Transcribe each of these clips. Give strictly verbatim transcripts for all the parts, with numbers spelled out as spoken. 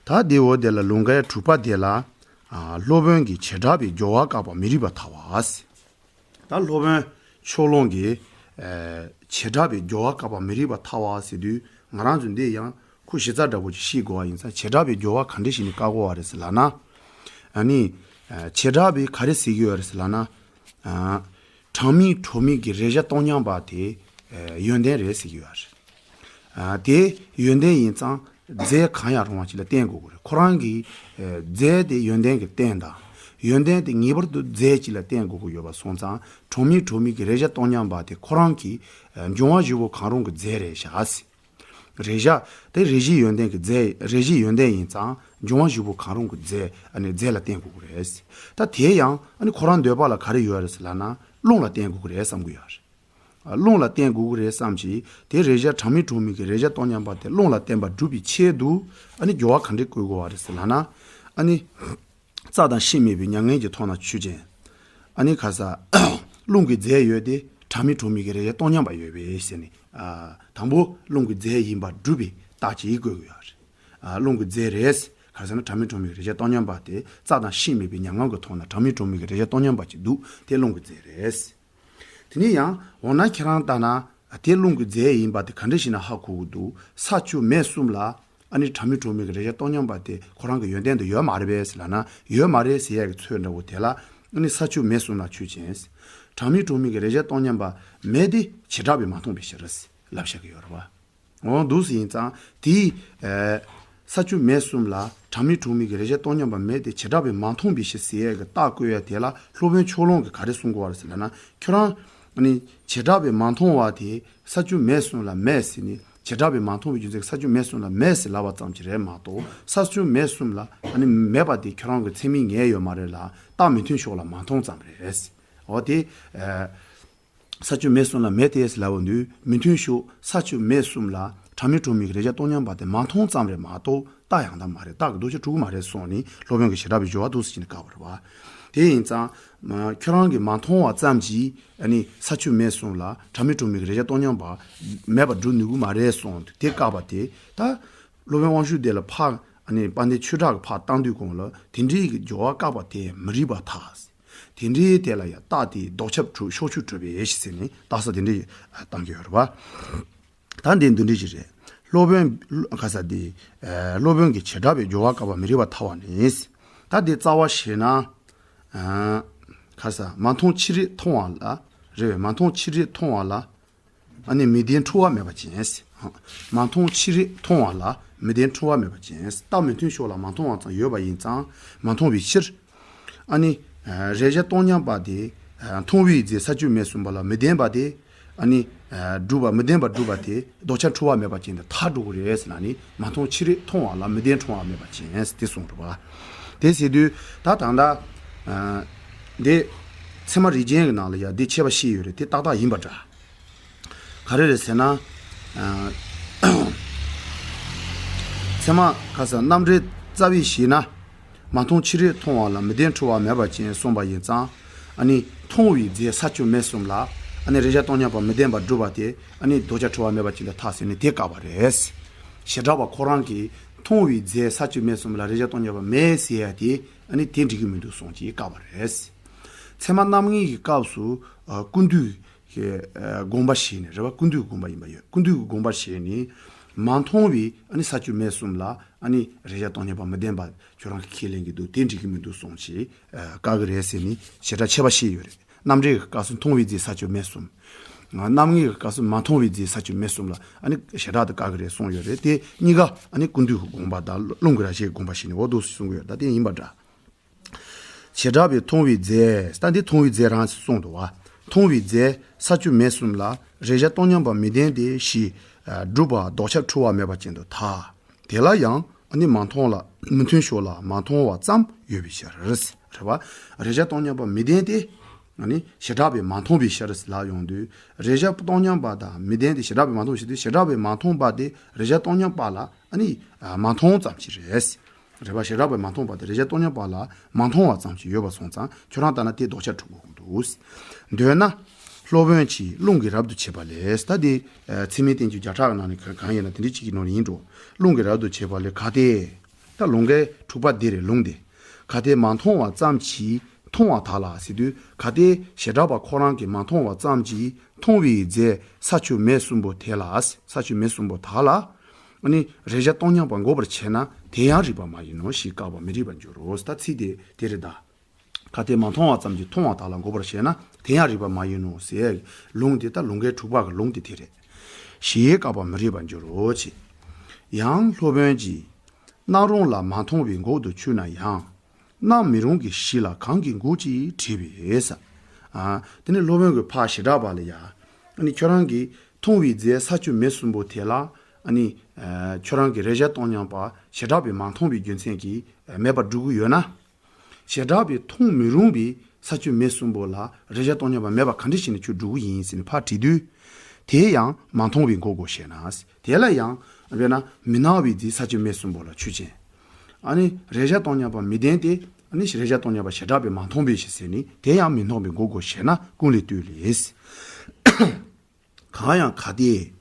ད་དེ་འོ་དེ་ལ་ལུང་ཁའི་དྲུག་པ་དེ་ལ། ཨ། སློབ་དཔོན་གྱིས་བྱེ་བྲག་པའི་སྦྱོར་བ་བཀག་པ་མི་རིགས་པར་ཐལ་བ། ད་སློབ་དཔོན་ཕྱོགས་གླང་གིས། ཨ། བྱེ་བྲག་པའི་སྦྱོར་བ་བཀག་པ་མི་རིགས་པར་ཐལ་བ་ཟེར་དུས། ང་རང་ཚོ་འདི་ཡང་ཁོ་གཞི་རྩ་འདྲ་པོ་ཅིག་ཤེས་དགོས་པ་ཡིན་ཙང་། བྱེ་བྲག་པའི་སྦྱོར་བ་ག་འདྲ་ཞིག་ནས་བཀག་དགོས་པ་རེད་ཟེར་ལབ་ན། ཨ་ནི། ཨ། བྱེ་བྲག་པའི་ག་རེ་ཟེར་གྱི་ཡོད་རེད་ཟེར་ལབ་ན། ཨ། གྲངས་མེད་གྲངས་མེད་ཀྱི་རེག་བྱ་སྟོང་མཉམ་པ་དེ། ཨ། ཡོན་ཏན་རེད་ཟེར་གྱི་ཡོད་རེད། ཨ། དེ་ཡོན་ཏན་ཡིན་ཙང་རྫས་གང་ཡང་རུང་བ་ཅིག་ལ་བརྟེན་དགོས་ཀྱི་རེད། ཁོ་རང་གི། ཨ། རྫས་དེ་ཡོན་ཏན་གྱི་རྟེན་དང་། ཡོན་ཏན་དེ་ངེས་པར་དུ་རྫས་གཅིག་ལ་བརྟེན་དགོས་ཀྱི་ཡོད་པ་སོང་ཙང་། གྲངས་མེད་གྲངས་མེད་ཀྱི་རེག་བྱ་སྟོང་མཉམ་པ་དེ་ཁོ་རང་གི། ཨ། འབྱུང་བ་བཞི་པོ་གང་རུང་གི་རྫས་རེད་བཞག་ཟེར། རེག་བྱ་དེ་རེག་བྱའི་ཡོན་ཏན་གྱི་རྫས། རེག་བྱའི་ཡོན་ཏན་ཡིན་ཙང་འབྱུང་བ་བཞི་པོ་གང་རུང་གི་རྫས། ཨ་ནི་རྫས་ལ་བརྟེན་དགོས་ཀྱི་རེད། ད་དེ་ཡང་ཨ་ནི་ཁོ་རང་འདོད་པ་ལ་ག་རེ་ཡོད་རེད་ཟེར་ལབ་ན། རླུང་ལ་བརྟེན་དགོས་ཀྱི་རེད་བསམ་གྱི་ཡོད་རེད། ཨ། རླུང་ལ་བརྟེན་དགོས་ཀྱི་རེད་བསམ་གྱི། དེ་རེག་བྱ་གྲངས་མེད་གྲངས་མེད་ཀྱི་རེག་བྱ་སྟོང་མཉམ་པ་དེ་རླུང་ལ་བརྟེན་པ་སྒྲུབ་པའི་ཆེད་དུ། ཨ་ནི་སྦྱོར་བ་ག་འདྲས་བཀོད་དགོས་པ་རེད་ཟེར་ལབ་ན། ཨ་ནི། རྩ་དང་ཤིང་མེད་པའི་མྱ་ངན་གྱི་མཐོང་ན་ཆོས་ཅན། ཨ་ནི་ཁ་ས། རླུང་གི་རྫས་ཡོད་དེ་གྲངས་མེད་གྲངས་མེད་ཀྱི་རེག་བྱ་སྟོང་མཉམ་པ་ཡོད་པས་ཟེར་ནས། ཨ། དང་པོ་རླུང་གི་རྫས་ཡིན་པར་སྒྲུབ་པའི་རྟགས་ཅིག་བཀོད་དགོས་ཡོད་རེད། ཨ། རླུང་གི་རྫས་རེད། ག་རེ་ཟེར་ན་གྲངས་མེད་གྲངས་མེད་ཀྱི་རེག་བྱ་སྟོང་མཉམ་པ་དེ་རྩ་དང་ཤིང་མེད་པའི་མྱ་ངན་གྱི་མཐོང་ན་གྲངས་མེད་གྲངས་མེད་ཀྱི་རེག་བྱ་སྟོང་མཉམ་པ་ཅིག་འདུག་དེ་རླུང་གི་རྫས་རེད། དེ་ནས་ཡང་འོ་ན་ཁྱེད་རང་ལྟ་ན། དེ་རླུང་གི་རྫས་ཡིན་པ་དེ་ག་འདྲ་ཞིག་ན་ཧ་གོ་གི་འདུག་ས་ཆུ་མེ་གསུམ་ལ། ཨ་ནི་གྲངས་མེད་གྲངས་མེད་ཀྱི་རེག་བྱ་སྟོང་མཉམ་པ་དེ་ཁོ་རང་གི་ཡོན་ཏན་དུ་ཡོད་མ་རེད་པས་ཟེར་ལབ་ན། ཡོད་མ་རེད་ཟེར་ཡ་གི་ཚོད་འདྲ་བོ་དེ་ལ། ཨ་ནི་ས་ཆུ་མེ་གསུམ་ལ་ཆོས་ཅན། གྲངས་མེད་གྲངས་མེད་ཀྱི་རེག་བྱ་སྟོང་མཉམ་པ་མེ་དེ་བྱེ་བྲག་པས་མ་མཐོང་བའི་ཕྱིར་ཟེར་ལབ་བཞག་གི་ཡོད་རེད་བ། འོ་འདུག་སེ་ཡིན་ཙང་དེའི། ཨ། ས་ཆུ་མེ་གསུམ་ལ་གྲངས་མེད་གྲངས་མེད་ཀྱི་རེག་བྱ་སྟོང་མཉམ་པ་མེ་དེ་བྱེ་བྲག་པས་མ་མཐོང་བའི་ཕྱིར་ཟེར་ཡས་ཀྱི་རྟགས་བཀོད་ཡ་དེ་ལ་སློབ་དཔོན་ཕྱོགས་གླང་གིས་ག་རེ་གསུང་གི་ཡོད་རེད་ཟེར་ལབ་ན། ཁྱོད་རང་ཨ་ནི་བྱེ་བྲག་པས་མ་མཐོང་བ་དེ་ས་ཆུ་མེ་གསུམ་ལ་མེ་ཟེར་ནས། བྱེ་བྲག་པས་མ་མཐོང་བའི་རྒྱུ་མཚན་གྱིས་ས་ཆུ་མེ་གསུམ་ལ་མེ་ཟེར་ལབ་པ་ཙམ་གྱིས་རེད་མ་གཏོགས། ས་ཆུ་མེ་གསུམ་ལ་ཨ་ནི་མེད་པ་དེ་ཁྱོད་རང་གི་ཚད་མས་ངེས་ཡོད་མ་རེད་ལ། རྟགས་མི་མཐུན་ཕྱོགས་ལ་མ་མཐོང་ཙམ་རེད། འོ་དེ། ཨ། ས་ཆུ་མེ་གསུམ་ལ་མེ་དེ་ཟེར་ལབ་པ་འདི་མི་མཐུན་ཕྱོགས། ས་ཆུ་མེ་གསུམ་ལ་གྲངས་མེད་གྲངས་མེད་ཀྱི་རེག་བྱ་སྟོང་མཉམ་པ་དེ་མ་མཐོང་ཙམ་རེད་མ་གཏོགས་རྟགས་ཡང་དག་མ་རེད། རྟགས་ཀྱི་ལྡོག་ཆ་གྲུབ་ཀྱི་མ་རེད་གསུངས་ནས་སློབ་དཔོན་གྱིས་བྱེ་བྲག་པའི་སྦྱོར་བ་འདུག་སེ་བྱས་ནས་བཀག་པ་རེད་བ། དེ་ཡིན་ཙང་། ཁྱོད་རང་གིས་མ་མཐོང་བ་ཙམ་གྱིས་ཨ་ནི་ས་ཆུ་མེ་གསུམ་ལ་གྲངས་མེད་གྲངས་མེད་ཀྱི་རེག་བྱ་སྟོང་མཉམ་པ་མེད་པར་སྒྲུབ་ནུས་ཀྱི་མ་རེད་གསུངས་དེ་བཀག་པ་དེ། ད་སློབ་དཔོན་དབང་ཕྱུག་དེ་ལ་ཕར་ཨ་ནི་དཔལ་ལྡན་ཆོས་གྲགས་ཀྱིས་ཕར་བཏང་དུས་གོང་ལ། དེ་འདྲའི་གི་སྦྱོར་བ་བཀག་པ་དེ་མི་རིགས་པར་ཐལ། དེ་འདྲའི་དེ་ལ་ཡང་རྟགས་དེའི་ལྡོག་ཁྱབ་གྲུབ། ཕྱོགས་ཆོས་གྲུབ་པས་ཟེར་ནས་རྟགས་གསལ་དེ་འདྲའི་བཏང་གི་ཡོད་རེད་བ། ད་འདི་འདི་འདྲའི་ཞིག་རེད། སློབ་དཔོན་ཁ་ས་འདི། ཨ། སློབ་དཔོན་གྱིས་བྱེ་བྲག་པའི་སྦྱོར་བ་བཀག་པ་མི་རིགས་པར་ཐལ་བ་ནི། ད་འདི་རྩ་བ་བཤད་ན། ཨ། ཁ་ས་མ་མཐོང་ཕྱི་རོལ་མཐོང་བ་ལ། རེད་བས། མ་མཐོང་ཕྱི་རོལ་མཐོང་བ་ལ། ཨ་ནི་མི་ལྡན་འཁྲུལ་བ་མེད་པ་ཅན། མ་མཐོང་ཕྱི་རོལ་མཐོང་བ་ལ་མི་ལྡན་འཁྲུལ་བ་མེད་པ་ཅན། རྟགས་མི་མཐུན་ཕྱོགས་ལ་མ་མཐོང་བ་ཙམ་ཡོད་པ་ཡིན་ཙང་མ་མཐོང་བའི་ཕྱིར། ཨ་ནི། ཨ། རེག་བྱ་སྟོང་མཉམ་པ་དེ། ཨ། མཐོང་བའི་རྫས་ས་ཆུ་མེ་གསུམ་པ་ལ་མི་ལྡན་པ་དེ། ཨ་ནི། ཨ། སྒྲུབ་པ་མི་ལྡན་པ་སྒྲུབ་པ་དེ་ལྡོག་ཆ་འཁྲུལ་བ་མེད་པ་ཅན་དུ་ཐལ་འགྲོ་གི་རེད་ཟེར་ལབ་ནས། མ་མཐོང་ཕྱི་རོལ་མཐོང་བ་ལ་མི་ལྡན་འཁྲུལ་བ་མེད་པ་ཅན་དེ་གསུངས་རེད་བ། དེ་ཟེར་དུས་ད་ད་ལྟ། ཨ། འདི་ཚད་མ་རིགས་རྒྱན་གྱི་ནང་ལ་ཡང་འདི་འཆད་པ་བཤད་ཡོད་རེད། དེ་ཏག་ཏག་ཡིན་པ་འདྲ། ག་རེ་རེད་ཟེར་ན། ཨ། ཚད་མ་ཁ་ས་རྣམ་འགྲེལ་རྩ་བའི་ཞིག་ན། མ་མཐོང་ཕྱི་རོལ་མཐོང་བ་ལ་མི་ལྡན་འཁྲུལ་བ་མེད་པ་ཅན་གསུངས་པ་ཡིན་ཙང་། ཨ་ནི་མཐོང་བའི་རྫས་ས་ཆུ་མེ་གསུམ་ལ་ཨ་ནི་རེག་བྱ་སྟོང་མཉམ་པ་མི་ལྡན་པར་སྒྲུབ་པ་དེ་ཨ་ནི་ལྡོག་ཆ་འཁྲུལ་བ་མེད་པ་ཅན་དུ་ཐལ་ཟེར་ནས་དེ་བཀག་པ་རེད། བྱེ་བྲག་པ་ཁོ་རང་གིས་མཐོང་བའི་རྫས་ས་ཆུ་མེ་གསུམ་ལ་རེག་བྱ་སྟོང་མཉམ་པ་མེད་ཟེར་ཡ་དེ་ཨ་ནི་དེ་འགྲིག་གི་མི་འདུག་གསུངས་ཀྱིས་བཀག་པ་རེད། ཚད་མ་རྣམ་ངེས་ཀྱི་སྐབས་སུ། ཨ། ཀུན་བཏུས་ཀྱི། ཨ། དགོངས་པ་བཞེས་ནས་རེད་བ། ཀུན་བཏུས་ཀྱི་དགོངས་པ་ཡིན་པ་ཡོད། ཀུན་བཏུས་ཀྱི་དགོངས་པ་བཞེས་ནས་མ་མཐོང་བའི་ཨ་ནི་ས་ཆུ་མེ་གསུམ་ལ་ཨ་ནི་རེག་བྱ་སྟོང་མཉམ་པ་མི་ལྡན་པ་ཁྱོད་རང་གིས་ཁས་ལེན་གྱི་འདུག་དེ་འགྲིག་གི་མི་འདུག་གསུངས་བྱས། ཨ། བཀག་གི་རེད་ཟེར་ནས་བྱེ་བྲག་ཕྱེ་བ་བཤད་ཡོད་རེད། རྣམ་འགྲེལ་གྱི་སྐབས་སུ་མཐོང་བའི་རྫས་ས་ཆུ་མེ་གསུམ། རྣམ་ངེས་ཀྱི་སྐབས་སུ་མ་མཐོང་བའི་རྫས་ས་ཆུ་མེ་གསུམ་ལ་ཨ་ནི་བྱེ་བྲག་ཏུ་བཀག་གི་རེད་གསུངས་ཡོད་རེད། དེ་གཉིས་ཀ་ཨ་ནི་ཀུན་བཏུས་ཀྱི་དགོངས་པ་དང་རླུང་གི་རྭ་ཅན་གྱི་དགོངས་པ་བཞེས་ནས་འོ་འདུག་གསུང་གི་ཡོད། ད་དེ་ཡིན་པ་འདྲ། བྱེ་བྲག་པས་མཐོང་བའི་རྫས། ད་འདི་མཐོང་བའི་རྫས་རང་གསུངས་འདུག་བ། མཐོང་བའི་རྫས་ས་ཆུ་མེ་གསུམ་ལ་རེག་བྱ་སྟོང་མཉམ་པ་མི་ལྡན་ཏེ་ཞེས། ཨ། སྒྲུབ་པ་ལྡོག་ཆ་འཁྲུལ་བ་མེད་པ་ཅན་དུ་ཐལ། དེ་ལ་ཡང་ཨ་ནི་མ་མཐོང་ལ་མི་མཐུན་ཕྱོགས་ལ་མ་མཐོང་བ་ཙམ་ཡོད་པའི་ཕྱིར། རེད་བ། རེག་བྱ་སྟོང་མཉམ་པ་མི་ལྡན་ཏེ། ཨ་ནི་བྱེ་བྲག་པས་མ་མཐོང་བའི་ཕྱིར་ལབ་ཡོང་དུས། རེག་བྱ་སྟོང་མཉམ་པ་དང་མི་ལྡན་ཏེ་བྱེ་བྲག་པས་མ་མཐོང་བའི་ཕྱིར་དུ། བྱེ་བྲག་པས་མ་མཐོང་བ་དེ་རེག་བྱ་སྟོང་མཉམ་པ་ལ་ཨ་ནི། ཨ། མ་མཐོང་ཙམ་ཞིག་རེད། རེད་པ། བྱེ་བྲག་པས་མ་མཐོང་བ་དེ་རེག་བྱ་སྟོང་མཉམ་པ་ལ་མ་མཐོང་བ་ཙམ་ཞིག་ཡོད་པ་སོང་ཙང་ཁྱོད་རང་ལྟར་ན་དེ་ལྡོག་ཆ་གྲུབ་དགོས་ཀྱི་འདུག་འདོད་ན། སློབ་དཔོན་གྱིས་རླུང་གི་རབ་ཏུ་བྱེད་པ་ལས། ད་དེ། ཨ། ཚད་མའི་བསྟན་བཅོས་བརྒྱ་ཕྲག་གི་ནང་ནས་གང་ཡིན་ན་དེ་འདྲའི་གཅིག་གི་ནང་ནས་ཡིན་འགྲོ། རླུང་གི་རབ་ཏུ་བྱེད་པ་ལས་གལ་ཏེ། ད་ལུང་གའི་དྲུག་པ་འདི་རེད། ལུང་འདི། གལ་ཏེ་མ་མཐོང་བ་ཙམ་གྱིས་མཐོང་བ་དག་ལ་ཟེར་དུས། གལ་ཏེ་བྱེ་བྲག་པ་ཁོ་རང་གིས་མ་མཐོང་བ་ཙམ་གྱིས་མཐོང་བའི་རྫས་ས་ཆུ་མེ་གསུམ་པོ་དེ་ལ། ས་ཆུ་མེ་གསུམ་པོ་དག་ལ། ཨ་ནི་རེག་བྱ་སྟོང་ཉམས་པ་འགོག་པར་བྱེད་ན་དེ་ཡང་རིགས་པ་མ་ཡིན་ནོ་ཞེས་བཀག་པ་མི་རིགས་པར་འགྱུར་རོ། ད་ཚིག་དེ་དེ་རེད་ད། གལ་ཏེ་མ་མཐོང་བ་ཙམ་གྱིས་མཐོང་བ་དག་ལ་འགོག་པར་བྱེད་ན་དེ་ཡང་རིགས་པ་མ་ཡིན་ནོ་ཟེར། ལུང་དེ་ད་ལུང་གའི་དྲུག་པ་གི་ལུང་དེ་དེ་རེད། ཞེས་བཀག་པ་མི་རིགས་པར་འགྱུར་རོ་ཞེས། ཡང་སློབ་དཔོན་གྱིས། སྣང་རུང་ལ་མ་མཐོང་བའི་འགོག་ཏུ་ཆུད་ན་ཡང་། སྣང་མི་རུང་གི་གཞི་ལ་གང་གིས་འགོག་ཅེས་དྲིས་པས། ཨ། དེ་ནས་སློབ་དཔོན་གྱིས་ཕར་བྱེ་བྲག་པ་ལ་ཡ། ཨ་ནི་ཁྱོད་རང་གིས་མཐོང་བའི་རྫས་ས་ཆུ་མེ་གསུམ་པོ་དེ་ལ། ཨ་ནི། ཨ། ཁྱོད་རང་གིས་རེག་བྱ་སྟོང་ཉམས་པ་བྱེ་བྲག་པའི་མ་མཐོང་བའི་རྒྱུ་མཚན་གྱིས་མེད་པར་སྒྲུབ་ཀྱི་ཡོད་ན། བྱེ་བྲག་པའི་མཐོང་མི་རུང་བའི་ས་ཆུ་མེ་གསུམ་པོ་ལ་རེག་བྱ་སྟོང་ཉམས་པ་མེད་པ་ག་འདྲ་ཞིག་ནས་ཁྱོད་སྒྲུབ་ཀྱི་ཡིན་ཟེར་ནས་ཕར་དྲིས་དུས། དེ་ཡང་མ་མཐོང་བའི་འགོག་དགོས་ཞེ་ན། དེ་ལ་ཡང་། དཔེར་ན་མི་སྣང་བའི་རྫས་ས་ཆུ་མེ་གསུམ་པོ་ལ་ཆོས་ཅན། ཨ་ནི་རེག་བྱ་སྟོང་ཉམས་པ་མི་ལྡན་ཏེ། ཨ་ནི་རེག་བྱ་སྟོང་ཉམས་པ་བྱེ་བྲག་པའི་མ་མཐོང་བའི་ཕྱིར་ཟེར་ནས་དེ་ཡང་མི་མཐོང་བའི་འགོག་དགོས་ཞེ་ན་ཀུན་ལས་བཏུས་ལས། གང་ཡང་གལ་ཏེ།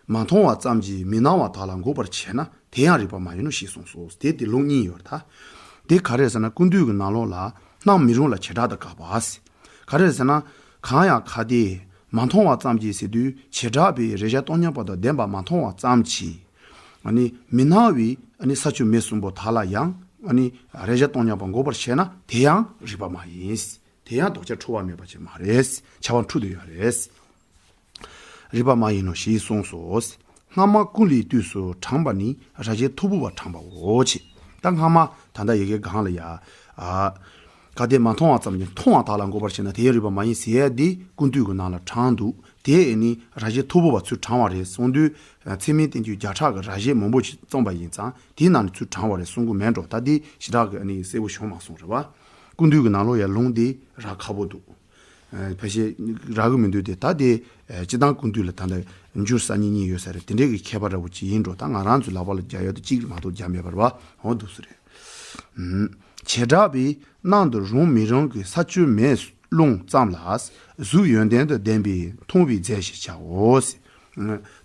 མ་མཐོང་བ་ཙམ་གྱིས་མི་སྣང་བ་དག་ལ་འགོག་པར་བྱེད་ན་དེ་ཡང་རིགས་པ་མ་ཡིན་ནོ་ཞེས་གསུངས་སོ། དེ་དེ་ལུང་གཉིས་ཡོད་ད། དེ་ག་རེ་ཟེར་ན་ཀུན་བཏུས་ཀྱི་ནང་ལོགས་ལ་སྣང་མི་རུང་ལ་བྱེ་བྲག་ཏུ་དགག་པ། ག་རེ་ཟེར་ན། གང་ཡང་གལ་ཏེ། མ་མཐོང་བ་ཙམ་གྱིས་ཟེར་དུས་བྱེ་བྲག་པའི་རེག་བྱ་སྟོང་ཉམས་པ་དང་ལྡན་པ་མ་མཐོང་བ་ཙམ་གྱིས། ཨ་ནི་མི་སྣང་བའི་ཨ་ནི་ས་ཆུ་མེ་གསུམ་པོ་དག་ལ་ཡང་ཨ་ནི་རེག་བྱ་སྟོང་ཉམས་པ་འགོག་པར་བྱེད་ན་དེ་ཡང་རིགས་པ་མ་ཡིན། དེ་ཡང་ལྡོག་ཆ་འཁྲུལ་བ་མེད་པ་ཅིག་མ་རེད། ཁྱབ་པ་འཁྲུལ་དུ་ཡོད་རེད། རིགས་པ་མ་ཡིན་ནོ་ཞེས་གསུངས་སོ། སྔ་མ་ཀུན་ལས་བཏུས་སུ་དྲངས་པ་ནི་ར་བྱེད་ཐོར་བུ་པ་དྲངས་པའོ་ཅེས། ད་སྔ་མ་ད་ལྟ་ཡི་གེ་སྒང་ལ་ཡ། ཨ། གལ་ཏེ་མ་མཐོང་བ་ཙམ་གྱིས་མཐོང་བ་དག་ལ་འགོག་པར་བྱེད་ན་དེའི་རིགས་པ་མ་ཡིན་ཟེར་ཡ་འདི་ཀུན་བཏུས་ཀྱི་ནང་ལ་དྲངས་འདུག་དེ་ཨེ་ནི་ར་བྱེད་ཐོར་བུ་པ་ཚུར་དྲངས་པ་རེད་གསུངས་དུས། ཚད་མའི་བསྟན་བཅོས་བརྒྱ་ཕྲག་གི་ར་བྱེད་མང་པོ་ཞིག་རྩོམ་པ་ཡིན་ཙང་དེའི་ནང་ནས་ཚུར་དྲངས་པ་རེད་གསུང་གི་མེད་འགྲོ། ད་འདི་ཞེ་དྲག་གི་ཨ་ནི་གསལ་པོ་བྱུང་མ་སོང་རེད་བ། ཀུན་བཏུས་ཀྱི་ནང་ལོགས་ཡ་ལུང་འདི་རག་ཁག་པོ་འདུག་ཕལ་ཆེར་རག་གི་མི་འདུག་དེ་ད་དེ་སྤྱི་བཏང་ཀུན་བཏུས་ལ་ད་ལྟ་འགྱུར་ས་གཉིས་གཉིས་ཡོད་ས་རེད། དེ་འདྲའི་གི་ཁྱད་པར་འདྲ་པོ་ཅིག་ཡིན་འགྲོ། ད་ང་རང་ཚོའི་ལག་པ་ལ་རྒྱག་ཡ་དེ་གཅིག་མ་གཏོགས་རྒྱག་མེད་པར་བ་འོ་འདུག་སེ་རེད། བྱེ་བྲག་པའི་སྣང་དུ་རུང་མི་རུང་གི་ས་ཆུ་མེ་རླུང་ཙམ་ལ་གཟུགས་ཡོན་ཏན་དང་ལྡན་པའི་མཐོང་བའི་རྫས་ཞེས་བྱའོ། ད་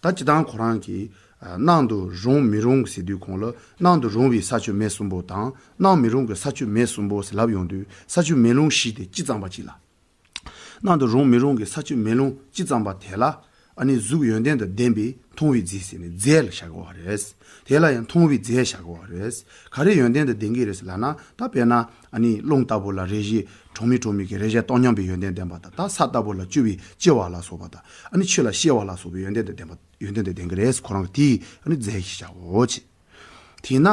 སྤྱི་བཏང་ཁོ་རང་གིས་སྣང་དུ་རུང་མི་རུང་ཟེར་དུས་གོང་ལ་སྣང་དུ་རུང་བའི་ས་ཆུ་མེ་གསུམ་པོ་དང་སྣང་མི་རུང་གི་ས་ཆུ་མེ་གསུམ་པོ་ཟེར་ལབ་ཡོང་དུས་ས་ཆུ་མེ་རླུང་བཞི་དེ་སྤྱི་ཙམ་པ་གཅིག་ལ། སྣང་དུ་རུང་མི་རུང་གི་ས་ཆུ་མེ་རླུང་སྤྱི་ཙམ་པ་དེ་ལ་ཨ་ནི་གཟུགས་ཡོན་ཏན་དང་ལྡན་པའི་མཐོང་བའི་རྫས་ཟེར་ནས་རྫས་ལ་བཞག་གི་ཡོད་རེད། དེ་ལ་ཡང་མཐོང་བའི་རྫས་བཞག་གི་ཡོད་རེད། ག་རེ་ཡོན་ཏན་དང་ལྡན་གྱི་རེད་ཟེར་ལབ་ན། ད་དཔེར་ན་ཨ་ནི་རླུང་ལྟ་བུ་ལ་རེག་བྱའི་གྲོག་མའི་གྲོག་མའི་གི་རེག་བྱ་སྟོང་ཉམས་པའི་ཡོན་ཏན་ལྡན་པ་དང་། ད་ས་ལྟ་བུ་ལ་སྐྱུར་བའི་སྐྱེ་བ་ལ་སོགས་པ་དང་། ཨ་ནི་ཆུ་ལ་གཤེར་བ་ལ་སོགས་པའི་ཡོན་ཏན་དང་ལྡན་པ། ཡོན་ཏན་དང་ལྡན་གྱི་རེད། ཁོ་རང་གི་དེའི་ཨ་ནི་རྫས་ཀྱི་བྱའོ་ཅེས། དེས་ན་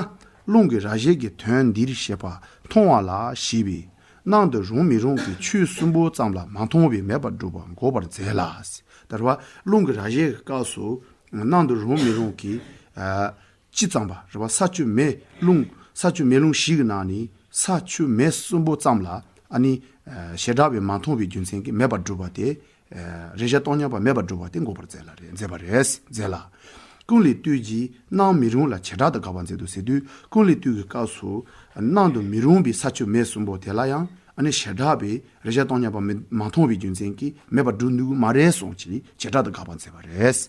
རླུང་གི་ར་བྱེད་ཀྱི་དོན་འདིར་བཤད་པ་མཐོང་བ་ལ་ཞེས་པའི་སྣང་དུ་རུང་མི་རུང་གི་ཆོས་གསུམ་པོ་ཙམ་ལ་མ་མཐོང་བས་མེད་པར་སྒྲུབ་པ་འགོག་པར་མཛད་ལ། ད་རེད་བ། རླུང་གི་ར་བྱེད་ཀྱི་སྐབས་སུ་སྣང་དུ་རུང་མི་རུང་གི་ཨ་སྤྱི་ཙམ་པ་རེད་བ། ས་ཆུ་མེ་རླུང་། ས་ཆུ་མེ་རླུང་བཞི་གི་ནང་ནས་ས་ཆུ་མེ་གསུམ་པོ་ཙམ་ལ་ཨ་ནི་ཨ་བྱེ་བྲག་པའི་མ་མཐོང་བའི་རྒྱུ་མཚན་གྱིས་མེད་པར་སྒྲུབ་པ་དེ། ཨ་རེག་བྱ་སྟོང་ཉམས་པ་མེད་པར་སྒྲུབ་པ་དེ་འགོག་པར་མཛད་ལ་རེད། མཛད་པ་རེད། མཛད་ལ། ཀུན་ལས་བཏུས་ཀྱིས་སྣང་མི་རུང་ལ་བྱེ་བྲག་ཏུ་དགག་པ་མཛད་དོ་ཟེར་དུས། ཀུན་ལས་བཏུས་ཀྱི་སྐབས་སུ་སྣང་དུ་མི་རུང་བའི་ས་ཆུ་མེ་གསུམ་པོ་དེ་ལ་ཡང་ཨ་ནི་བྱེ་བྲག་པའི་རེག་བྱ་སྟོང་ཉམས་པ་མི་མ་མཐོང་བའི་རྒྱུ་མཚན་གྱིས་མེད་པར་སྒྲུབ་ནུས་ཀྱི་མ་རེད་གསུངས་ཀྱིས་བྱེ་བྲག་ཏུ་དགག་པ་མཛད་པ་རེད།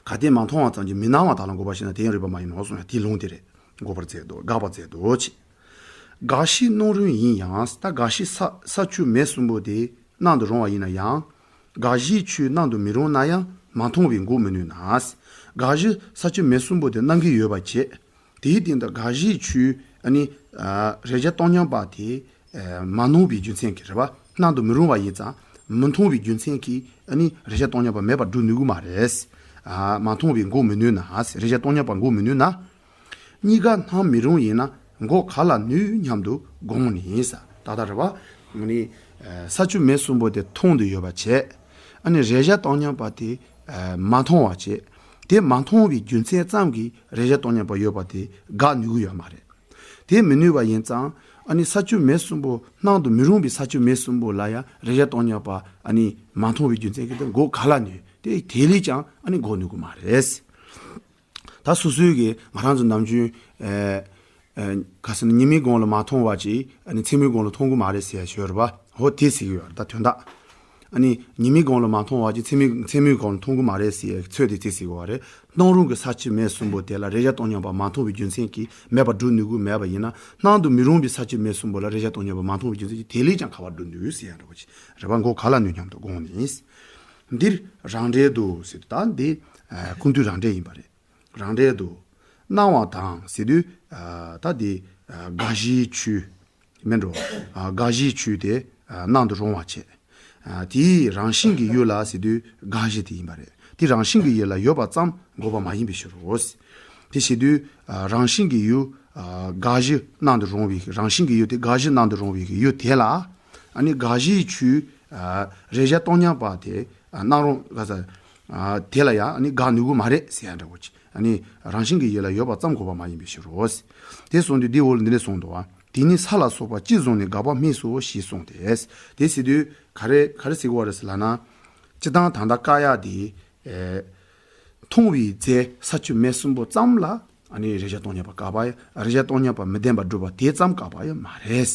གལ་ཏེ་མ་མཐོང་བ་ཙམ་གྱིས་མི་སྣང་བ་དག་ལ་འགོག་པར་བྱེད་ན་དེ་ཡང་རིགས་པ་མ་ཡིན་ནོ་གསུངས་ཡ་དེའི་ལུང་དེ་རེད། འགོག་པར་མཛད་དོ། དགག་པར་མཛད་དོ་ཅེས། འགའ་ཞིག་སྣང་རུང་ཡིན་ཡང་། ད་འགའ་ཞིག་ས་ས་ཆུ་མེ་གསུམ་པོ་དེ་སྣང་དུ་རུང་བ་ཡིན་ན་ཡང་། འགའ་ཞིག་ཆུ་སྣང་དུ་མི་རུང་ན་ཡང་མ་མཐོང་བས་འགོག་མི་ནུས་ན། འགའ་ཞིག་ས་ཆུ་མེ་གསུམ་པོ་དེ་སྣང་གི་ཡོད་པ་བྱས། དེའི་སྟེང་དུ་འགའ་ཞིག་ཆུ་ཨ་ནི་ཨ་རེག་བྱ་སྟོང་ཉམས་པ་དེ་ཨ་མ་མཐོང་བའི་རྒྱུ་མཚན་གྱིས་རེད་བ། སྣང་དུ་མི་རུང་བ་ཡིན་ཙང་མི་མཐོང་བའི་རྒྱུ་མཚན་གྱིས་ཨ་ནི་རེག་བྱ་སྟོང་ཉམས་པ་མེད་པར་སྒྲུབ་ནུས་ཀྱི་མ་རེད། ཨ་མ་མཐོང་བས་འགོག་མི་ནུས་ན། རེག་བྱ་སྟོང་ཉམས་པ་འགོག་མི་ནུས་ན། གཉིས་ཀ་སྣང་མི་རུང་ཡིན་ན་འགོག་ག་ལ་ནུས་སྙམ་དུ་དགོངས་ནས་ས། ད་ལྟ་རེད་བ། ཨ་ནི་ས་ཆུ་མེ་གསུམ་པོ་དེ་མཐོང་དུ་ཡོད་པ་བྱས། ཨ་ནི་རེག་བྱ་སྟོང་ཉམས་པ་དེ་མ་མཐོང་བ་བྱས། དེ་མ་མཐོང་བའི་རྒྱུ་མཚན་ཙམ་གྱིས་རེག་བྱ་སྟོང་ཉམས་པ་ཡོད་པ་དེ་དགག་ནུས་ཀྱི་ཡོད་མ་རེད། དེ་མི་ནུས་པ་ཡིན་ཙང་ཨ་ནི་ས་ཆུ་མེ་གསུམ་པོ་སྣང་དུ་མི་རུང་བའི་ས་ཆུ་མེ་གསུམ་པོ་ལ་ཡང་རེག་བྱ་སྟོང་ཉམས་པ་ཨ་ནི་མ་མཐོང་བའི་རྒྱུ་མཚན་གྱིས་དེ་འགོག་ག་ལ་ནུས། དེ་དེ་ལས་ཀྱང་ཨ་ནི་འགོག་ནུས་ཀྱི་མ་རེད། ད་སོ་སོའི་གི་ང་རང་ཚོ་ནམ་རྒྱུན་ཨེ་ཨེ་ག་ཟེར་ན་ཉི་མའི་གོང་ལ་མ་མཐོང་བ་ཅིག་ཨ་ནི་མཚན་མོའི་གོང་ལ་མཐོང་གི་མ་རེད་ཟེར་ཡ་ཞོར་བ་ཧོ་དེ་ཟེར་གི་ཡོད་རེད། ད་དོན་དག་ཨ་ནི་ཉི་མའི་གོང་ལ་མ་མཐོང་བ་ཅིག་མཚན་མོའི་མཚན་མོའི་གོང་ལ་མཐོང་གི་མ་རེད་ཟེར་ཚོད་དེ་ཚིག་ཟེར་གི་བ་རེད། སྣང་རུང་གི་ས་བཅུད་མེད་གསུམ་པོ་དེ་ལ་རེག་བྱ་སྟོང་ཉམས་པ་མ་མཐོང་བའི་རྒྱུ་མཚན་གྱིས་མེད་པར་སྒྲུབ་ནུས་ཀྱི་མེད་པ་ཡིན་ན། སྣང་དུ་མི་རུང་བའི་ས་བཅུད་མེད་གསུམ་པོ་ལ་རེག་བྱ་སྟོང་ཉམས་པ་མ་མཐོང་བའི་རྒྱུ་མཚན་གྱིས་དེ་ལས་ཀྱང་ཁ་བ་སྒྲུབ་ནུས་ཟེར་ཡ་འདྲ་བོ་ཅིག་རེད་པ། མགོ་ག་ལ་ནུས་སྙམ་དུ་དགོངས་ནས། འདིར་རང་འགྲེལ་དུ་ཟེར་དུས་ད་འདི་ཨ་ཀུན་བཏུས་རང་འགྲེལ་ཡིན་པ་རེད། རང་འགྲེལ་དུ། སྣང་བ་དང་ཟེར་དུས་ཨ་ད་འདི་ཨ་དགག་གཞིའི་ཆོས། མེད་འགྲོ། ཨ་དགག་གཞིའི་ཆོས་དེ་ཨ་སྣང་དུ་རུང་བ་བྱས། ཨ་དེའི་རང་བཞིན་གྱི་ཡུལ་ལ་ཟེར་དུས་དགག་གཞི་དེ་ཡིན་པ་རེད། དེ་རང་བཞིན་གྱི་ཡུལ་ལ་ཡོད་པ་ཙམ་འགོག་པ་མ་ཡིན་པའི་ཕྱིར་རོ། དེ་བྱེད་དུས་ཨ་རང་བཞིན་གྱི་ཡུལ་ཨ་དགག་གཞི་སྣང་དུ་རུང་བའི་རང་བཞིན་གྱི་ཡུལ་དེ་དགག་གཞི་སྣང་དུ་རུང་བའི་ཡུལ་དེ་ལ། ཨ་ནི་དགག་གཞིའི་ཆོས་ཨ་རེག་བྱ་སྟོང་ཉམས་པ་དེ་ཨ་སྣང་རུང་ག་ས་ཨ་དེ་ལ་ཡང་ཨ་ནི་དགག་ནུས་ཀྱི་མ་རེད་ཟེར་ཡ་འདྲ་བོ་ཅིག་ཨ་ནི་རང་བཞིན་གྱི་ཡུལ་ལ་ཡོད་པ་ཙམ་འགོག་པ་མ་ཡིན་པའི་ཕྱིར་རོ། དེ་གསུངས་དུས་འདི་འོག་ལ་འདི་འདྲ་གསུངས་འདུག་བ། དེ་ནི་ས་ལ་སོགས་པ་སྤྱི་བཟུང་ནས་དགག་པ་སྨོས་སོ་ཞེས་གསུངས་ཏེ། དེ་ཟེར་དུས་ག་རེ་ག་རེ་ཟེར་གི་བ་རེད་ཟེར་ལབ་ན། སྤྱིར་བཏང་ད་ལྟ་བཀག་ཡག་དེ་ཨེ་མཐོང་བའི་རྫས་ས་བཅུད་མེད་གསུམ་པོ་ཙམ་ལ་ཨ་ནི་རེག་བྱ་སྟོང་ཉམས་པ་བཀག་པ་ཡ། རེག་བྱ་སྟོང་ཉམས་པ་མི་ལྡན་པར་སྒྲུབ་པ་དེ་ཙམ་བཀག་པ་ཡང་མ་རེད།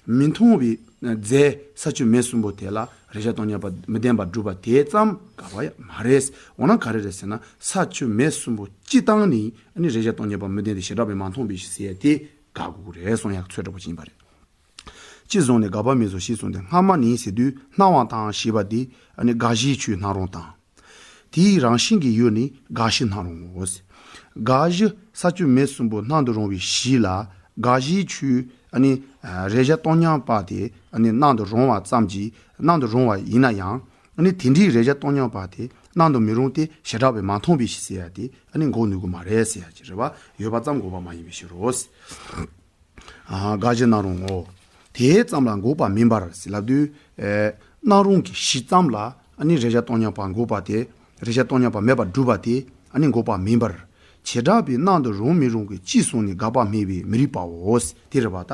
མི་མཐོང་བའི་རྫས་ས་བཅུད་མེད་གསུམ་པོ་དེ་ལ་རེག་བྱ་སྟོང་ཉམས་པ་མི་ལྡན་པར་སྒྲུབ་པ་དེ་ཙམ་བཀག་པ་ཡང་མ་རེད། འོ་ན་ག་རེ་རེད་ཟེར་ན། ས་བཅུད་མེད་གསུམ་པོ་སྤྱི་བཏང་ནི་ཨ་ནི་རེག་བྱ་སྟོང་ཉམས་པ་མི་ལྡན་ཏེ་བྱེ་བྲག་པས་མ་མཐོང་བའི་ཕྱིར་ཟེར་ཡ་དེ་བཀག་དགོས་ཀྱི་རེད་གསུང་ཡག་ཚོད་འདྲ་པོ་ཅིག་ཡིན་པ་རེད། སྤྱི་བཟུང་ནས་དགག་པ་སྨོས་སོ་ཞེས་གསུངས་ཏེ། སྔ་མ་ནི་ཟེར་དུས་སྣང་བ་དང་ཞེས་པ་འདི་ཨ་ནི་དགག་གཞིའི་ཆོས་སྣང་རུང་དང་། དེའི་རང་བཞིན་གྱི་ཡུལ་ནི་དགག་གཞི་སྣང་རུང་ངོ་། དགག་གཞི་ས་བཅུད་མེད་གསུམ་པོ་སྣང་དུ་རུང་བའི་གཞི་ལ་དགག་གཞིའི་ཆོས་ཨ་ནི་རེག་བྱ་སྟོང་ཉམས་པ་དེ་ཨ་ནི་སྣང་དུ་རུང་བ་ཙམ་གྱིས་སྣང་དུ་རུང་བ་ཡིན་ན་ཡང་། ཨ་ནི་དེ་འདྲའི་རེག་བྱ་སྟོང་ཉམས་པ་དེ་སྣང་དུ་མི་རུང་སྟེ་བྱེ་བྲག་པས་མ་མཐོང་བའི་ཕྱིར་ཟེར་ཡ་དེ་ཨ་ནི་འགོག་ནུས་ཀྱི་མ་རེད་ཟེར་ཡ་ཅིག་རེད་བ། ཡོད་པ་ཙམ་འགོག་པ་མ་ཡིན་པའི་ཕྱིར་རོ། ཨ་དགག་གཞི་སྣང་རུང་ངོ་། དེ་ཙམ་ལ་འགོག་པ་མིན་པར་ཟེར་ལབ་དུས། ཨེ་སྣང་རུང་གི་གཞི་ཙམ་ལ་ཨ་ནི་རེག་བྱ་སྟོང་ཉམས་པ་འགོག་པ་དེ། རེག་བྱ་སྟོང་ཉམས་པ་མེད་པར་སྒྲུབ་པ་དེ་ཨ་ནི་འགོག་པ་མིན་པར། བྱེ་བྲག་པའི་སྣང་དུ་རུང་མི་རུང་གི་སྤྱི་གསུངས་ནས་དགག་པ་སྨྲས་པས་མི་རིགས་པའོ། དེ་རེད་བ། ད་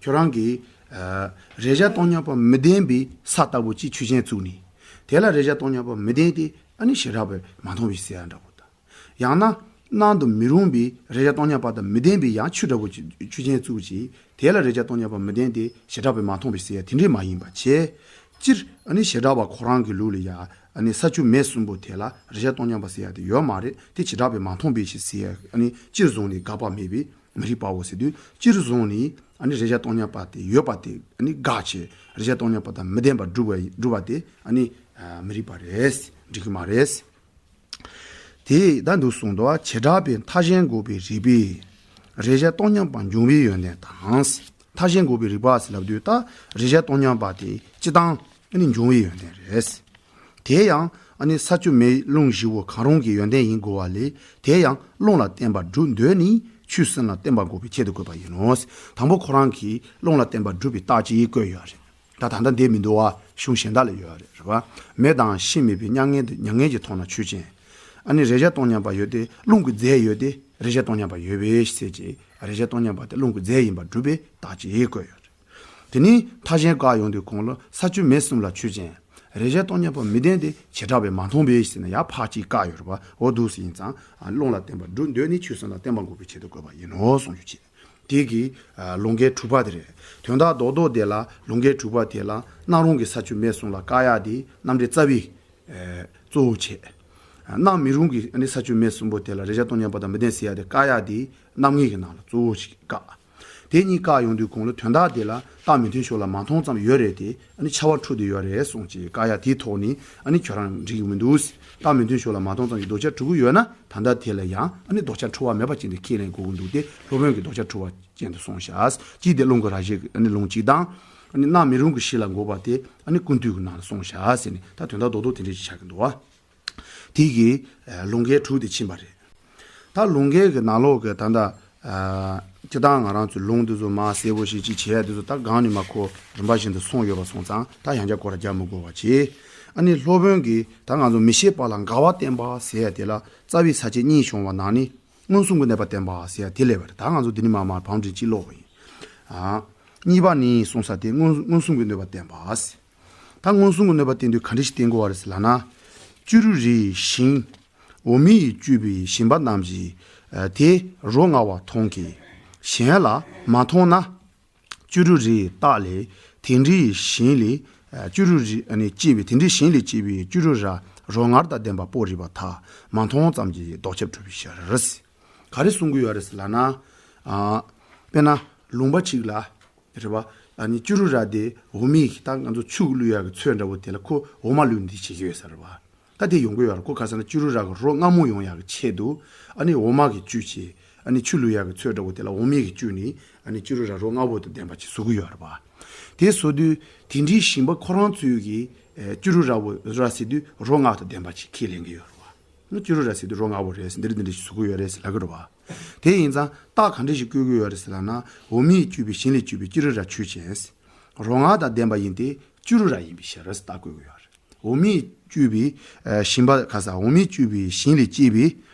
ཁྱོད་རང་གིས་ཨ་རེག་བྱ་སྟོང་ཉམས་པ་མི་ལྡན་པའི་ས་ལྟ་བུ་ཅིག་ཆོས་ཅན་བཙུགས་ནས། དེ་ལ་རེག་བྱ་སྟོང་ཉམས་པ་མི་ལྡན་ཏེ་ཨ་ནི་བྱེ་བྲག་པས་མ་མཐོང་བའི་ཟེར་ཡ་འདྲ་བོ་དང་། ཡང་ན་སྣང་དུ་མི་རུང་བའི་རེག་བྱ་སྟོང་ཉམས་པ་དང་མི་ལྡན་པའི་ཡང་ཆོས་འདྲ་བོ་ཅིག་ཆོས་ཅན་བཙུགས་ཅིག་དེ་ལ་རེག་བྱ་སྟོང་ཉམས་པ་མི་ལྡན་ཏེ་བྱེ་བྲག་པས་མ་མཐོང་བའི་ཟེར་ཡ་དེ་འདྲས་མ་ཡིན་པ་བྱས། སྤྱིར་ཨ་ནི་བྱེ་བྲག་པ་ཁོ་རང་གི་ལུགས་ལ་ཡ་ཨ་ནི་ས་བཅུད་མེད་གསུམ་པོ་དེ་ལ་རེག་བྱ་སྟོང་ཉམས་པ་ཟེར་ཡ་དེ་ཡོད་མ་རེད། དེ་བྱེ་བྲག་པས་མ་མཐོང་བའི་ཕྱིར་ཟེར་ཡ་ཨ་ནི་སྤྱིར་བཟུང་ནས་དགག་པ་སྨྲས་པས་མི་རིགས་པའོ་ཟེར་དུས། སྤྱིར་བཟུང་ནས་ཨ་ནི་རེག་བྱ་སྟོང་ཉམས་པ་དེ་ཡོད་པ་དེ་ཨ་ནི་དགག་བྱས། རེག་བྱ་སྟོང་ཉམས་པ་དང་མི་ལྡན་པར་སྒྲུབ་པ་སྒྲུབ་པ་དེ་ཨ་ནི་ཨ་མི་རིགས་པ་རེད། འགྲིག་གི་མ་རེད། དེ་ད་འདུག་གསུངས་འདུག་བ། བྱེ་བྲག་པའི་མཐའ་གཞན་འགོག་པའི་རིགས་པས་རེག་བྱ་སྟོང་ཉམས་པ་འབྱུང་བའི་ཡོན་ཏན་དང་། མཐའ་གཞན་འགོག་པའི་རིགས་པ་ཟེར་ལབ་དུས་ད་རེག་བྱ་སྟོང་ཉམས་པ་དེ་སྤྱི་བཏང་ཨ་ནི་འབྱུང་བའི་ཡོན་ཏན་རེད། དེ་ཡང་ཨ་ནི་ས་བཅུད་མེད་རླུང་བཞི་པོ་གང་རུང་གི་ཡོན་ཏན་ཡིན་དགོས་པ་ལས། དེ་ཡང་རླུང་ལ་བརྟེན་པར་སྒྲུབ་འདོད་ནི་ཆོས་གསུམ་ལ་བརྟེན་པ་འགོག་པའི་ཆེད་དུ་བཀོད་པ་ཡིན་ནོ། དང་པོ་ཁོ་རང་གིས་རླུང་ལ་བརྟེན་པར་སྒྲུབ་པའི་རྟགས་ཅིག་བཀོད་ཡོད་རེད། ད་ད་ལྟ་འདི་མི་འདུག་བ། གཞུང་གཞན་དག་ལ་ཡོད་རེད། རེད་བ། མེ་དང་ཤིང་མེད་པའི་མྱ་ངན་དུ་མྱ་ངན་གྱིས་མཐོང་ན་ཆོས་ཅན། ཨ་ནི་རེག་བྱ་སྟོང་ཉམས་པ་ཡོད་དེ་རླུང་གི་རྫས་ཡོད་དེ་རེག་བྱ་སྟོང་ཉམས་པ་ཡོད་པའི་ཚེ་གཅིག་རེག་བྱ་སྟོང་ཉམས་པ་དེ་རླུང་གི་རྫས་ཡིན་པར་སྒྲུབ་པའི་རྟགས་ཅིག་བཀོད་ཡོད་རེད། དེ་ནི་མཐའ་གཞན་བཀག་ཡོང་དུས་གོང་ལ་ས་བཅུད་མེད་གསུམ་ལ་ཆོས་ཅན། རེག་བྱ་སྟོང་ཉམས་པ་མི་ལྡན་ཏེ་བྱེ་བྲག་པས་མ་མཐོང་བའི་ཟེར་ན་ཡང་ཕར་གཅིག་བཀག་ཡོད་རེད་བ། འོ་འདུག་སེ་ཡིན་ཙང་རླུང་ལ་བརྟེན་པར་སྒྲུབ་འདོད་ནི་ཆོས་གསུམ་ལ་བརྟེན་པ་འགོག་པའི་ཆེད་དུ་བཀོད་པ་ཡིན་ནོ་གསུངས་རྒྱུ་བྱེད། དེ་གིས་ལུང་འགལ་དྲུག་པ་དེ་རེད། དོན་དག་རྡོག་རྡོག་དེ་ལ་ལུང་འགལ་དྲུག་པ་དེ་ལ་སྣང་རུང་གི་ས་བཅུད་མེད་གསུམ་ལ་བཀག་ཡག་དེ་རྣམ་འགྲེལ་རྩ་བའི་གཙོ་བོ་བྱས། སྣང་མི་རུང་གི་ས་བཅུད་མེད་གསུམ་པོ་དེ་ལ་རེག་བྱ་སྟོང་ཉམས་པ་དང་མི་ལྡན་ཟེར་ཡག་དེ་བཀག་ཡག་དེ་རྣམ་ངེས་ཀྱི་ནང་ལ་གཙོ་བོ་ཞིག་བཀག་དེ་གཉིས་བཀག་ཡོང་དུས་གོང་ལ་དོན་དག་དེ་ལ་རྟགས་མི་མཐུན་ཕྱོགས་ལ་མ་མཐོང་ཙམ་ཡོད་རེད་དེ་ཨ་ནི་ཆ་བ་འཁྲུལ་དུ་ཡོད་རེད་གསུངས་ཀྱི་བཀག་ཡག་དེའི་ཐོག་ནས་ཨ་ནི་ཁྱོད་རང་འགྲིག་གི་མི་འདུག་རྟགས་མི་མཐུན་ཕྱོགས་ལ་མ་མཐོང་ཙམ་གྱི་ལྡོག་ཆ་གྲུབ་ཀྱི་ཡོད་ན། ད་ལྟ་དེ་ལ་ཡང་ཨ་ནི་ལྡོག་ཆ་འཁྲུལ་བ་མེད་པ་ཅན་དུ་ཁས་ལེན་དགོས་ཀྱི་འདུག་སྟེ་སློབ་དཔོན་གྱིས་ལྡོག་ཆ་འཁྲུལ་བ་ཅན་དུ་གསུངས་བཞག་གཅིག་དེ་རླུང་གི་རང་བཞིན་གྱི་ཨ་ནི་ལུང་གཅིག་དང་། ཨ་ནི་སྣང་མི་རུང་གི་གཞི་ལ་འགོག་པ་དེ་ཨ་ནི་ཀུན་བཏུས་ཀྱི་ནང་ལ་གསུངས་བཞག་ཟེར་ནས་ད་དོན་དག་རྡོག་རྡོག་དེ་འདྲ་ཞིག་ཆགས་ཀྱི་འདུག་བ། དེ་གིས་ལུང་འགལ་དྲུག་དེ་ཕྱིན་པ་རེད། ད་ལུང་འགལ་གྱི་ནང་ལོགས་ཀྱི་ད་ལྟ་སྤྱིར་བཏང་ང་རང་ཚོའི་ལུང་འདི་ཚོ་མ་གསལ་པོ་ཞིག་ཅིག་བྱས་འདི་ཚོ་ད་གང་ནས་མ་ཁོ་རིམ་པ་བཞིན་དུ་གསུངས་ཡོད་པ་སོང་ཙང་ད་ཡང་བསྐྱར་སྐོར་ར་རྒྱག་མི་དགོས་པ་བྱས། ཨ་ནི་སློབ་དཔོན་གྱིས་ད་ང་ཚོ་མི་ཤེས་པ་ལ་འགལ་བ་བསྟན་པ་ཟེར་ཡ་དེ་ལ་རྩ་བའི་ས་བཅད་གཉིས་བྱུང་བ་ནང་ནས། མངོན་སུམ་གྱི་གནོད་པ་བསྟན་པ་ཟེར་ཡ་དེ་ལས་པར་ད་ང་ཚོ་འདི་ནི་མ་མ་བང་སྒྲིག་ཅིག་ཀློག་གི་ཡིན། ཨ། གཉིས་པ་ནི་གསུངས་ས་དེ་མངོན་མངོན་སུམ་གྱི་གནོད་པ་བསྟན་པ་ཟེར། ད་མངོན་སུམ་གྱི་གནོད་པ་བསྟན་དུས་ག་འདྲ་ཞིག་བསྟན་དགོས་པ་རེད་ཟེར་ལབ་ན། སྐྱུ་རུ་རའི་ཞིང་། འོ་མའི་བཅུད་པའི་ཞིང་པ་རྣམས་ཀྱིས་དེ་རོ་མངར་བ་མཐོང་གི། གཞན་ལ་མ་མཐོང་ན། སྐྱུ་རུ་རའི་རྟགས་ལས་དེ་འདྲའི་ཞིང་ལས་ ཨ་བཅུ་རུ་རི་ཨ་ནི་སྐྱེས་པའི་དེ་འདྲའི་ཞིང་ལས་སྐྱེས་པའི་བཅུ་རུ་ར་རོ་མངར་དང་ལྡན་པ་པོ་རིག་པ་ཐ་མ་མཐོང་ཙམ་གྱིས་ལྡོག་ཁྱབ་གྲུབ་པའི་ཕྱིར། ག་རེ་གསུང་གི་ཡོད་རེད་ཟེར་ལབ་ན། ཨ་དཔེར་ན་ལུང་པ་གཅིག་ལ་རེད་པ། ཨ་ནི་བཅུ་རུ་ར་དེ་འོ་མའི་ད་ང་ཚོ་ཆུ་བླུག་ཡག་གི་ཚོད་འདྲ་བོ་དེ་ལ་ཁོ་འོ་མ་བླུག་འདི་བྱེད་ཀྱི་ཡོད་ས་རེད་པ། ད་དེ་ཡོང་གི་ཡོད་རེད། ཁོ་ག་ཟེར་ན་བཅུ་རུ་ར་གི་རོ་མངར་མོ་ཡོང་ཡག་གི་ཆེད་དུ་ཨ་ནི་འོ་མ་གི་བཅུད་ཅིག་ཨ་ནི་ཆུ་བླུག་ཡག་གི་ཚོད་འདྲ་བོ་དེ་ལ་འོ་མའི་གི་བཅུད་ནི་ཨ་ནི་བཅུ་རུ་ར་རོ་མངར་པོ་དང་ལྡན་པ་ཅིག་བཟོ་གི་ཡོད་རེད་པ། དེ་བཟོ་དུས་དེ་འདྲའི་ཞིང་པ་ཁོ་རང་ཚོའི་གི་ཨེ་བཅུ་རུ་ར་བོ་ར་ཟེར་དུས་རོ་མངར་དང་ལྡན་པ་ཅིག་ཁས་ལེན་གི་ཡོད་རེད་པ། ནི་བཅུ་རུ་ར་ཟེར་དུས་རོ་མངར་པོ་རེད་ཟེར་འདི་རེད་འདི་འདྲ་ཞིག་བཟོ་གི་ཡོད་རེད་ཟེར་ལབ་གི་རེད་པ། དེ་ཡིན་ཙང་རྟགས་ག་འདྲ་ཞིག་བཀོད་གི་ཡོད་རེད་ཟེར་ལབ་ན། འོ་མས་བསྐྱོད་པའི་ཞིང་ལས་བསྐྱོད་པའི་བཅུ་རུ་ར་ཆོས་ཅན། རོ་མངར་དང་ལྡན་པ་ཡིན་ཏེ་བཅུ་རུ་ར་ཡིན་པའི་ཕྱིར་རྟགས་བཀོད་གི་ཡོད་རེད། འོ་མས་བསྐྱོད་པའི་ཨ་ཞིང་པ་ག་ས་འོ་མས་བསྐྱོད་པའི་ཞིང་ལས་སྐྱེས་པའི་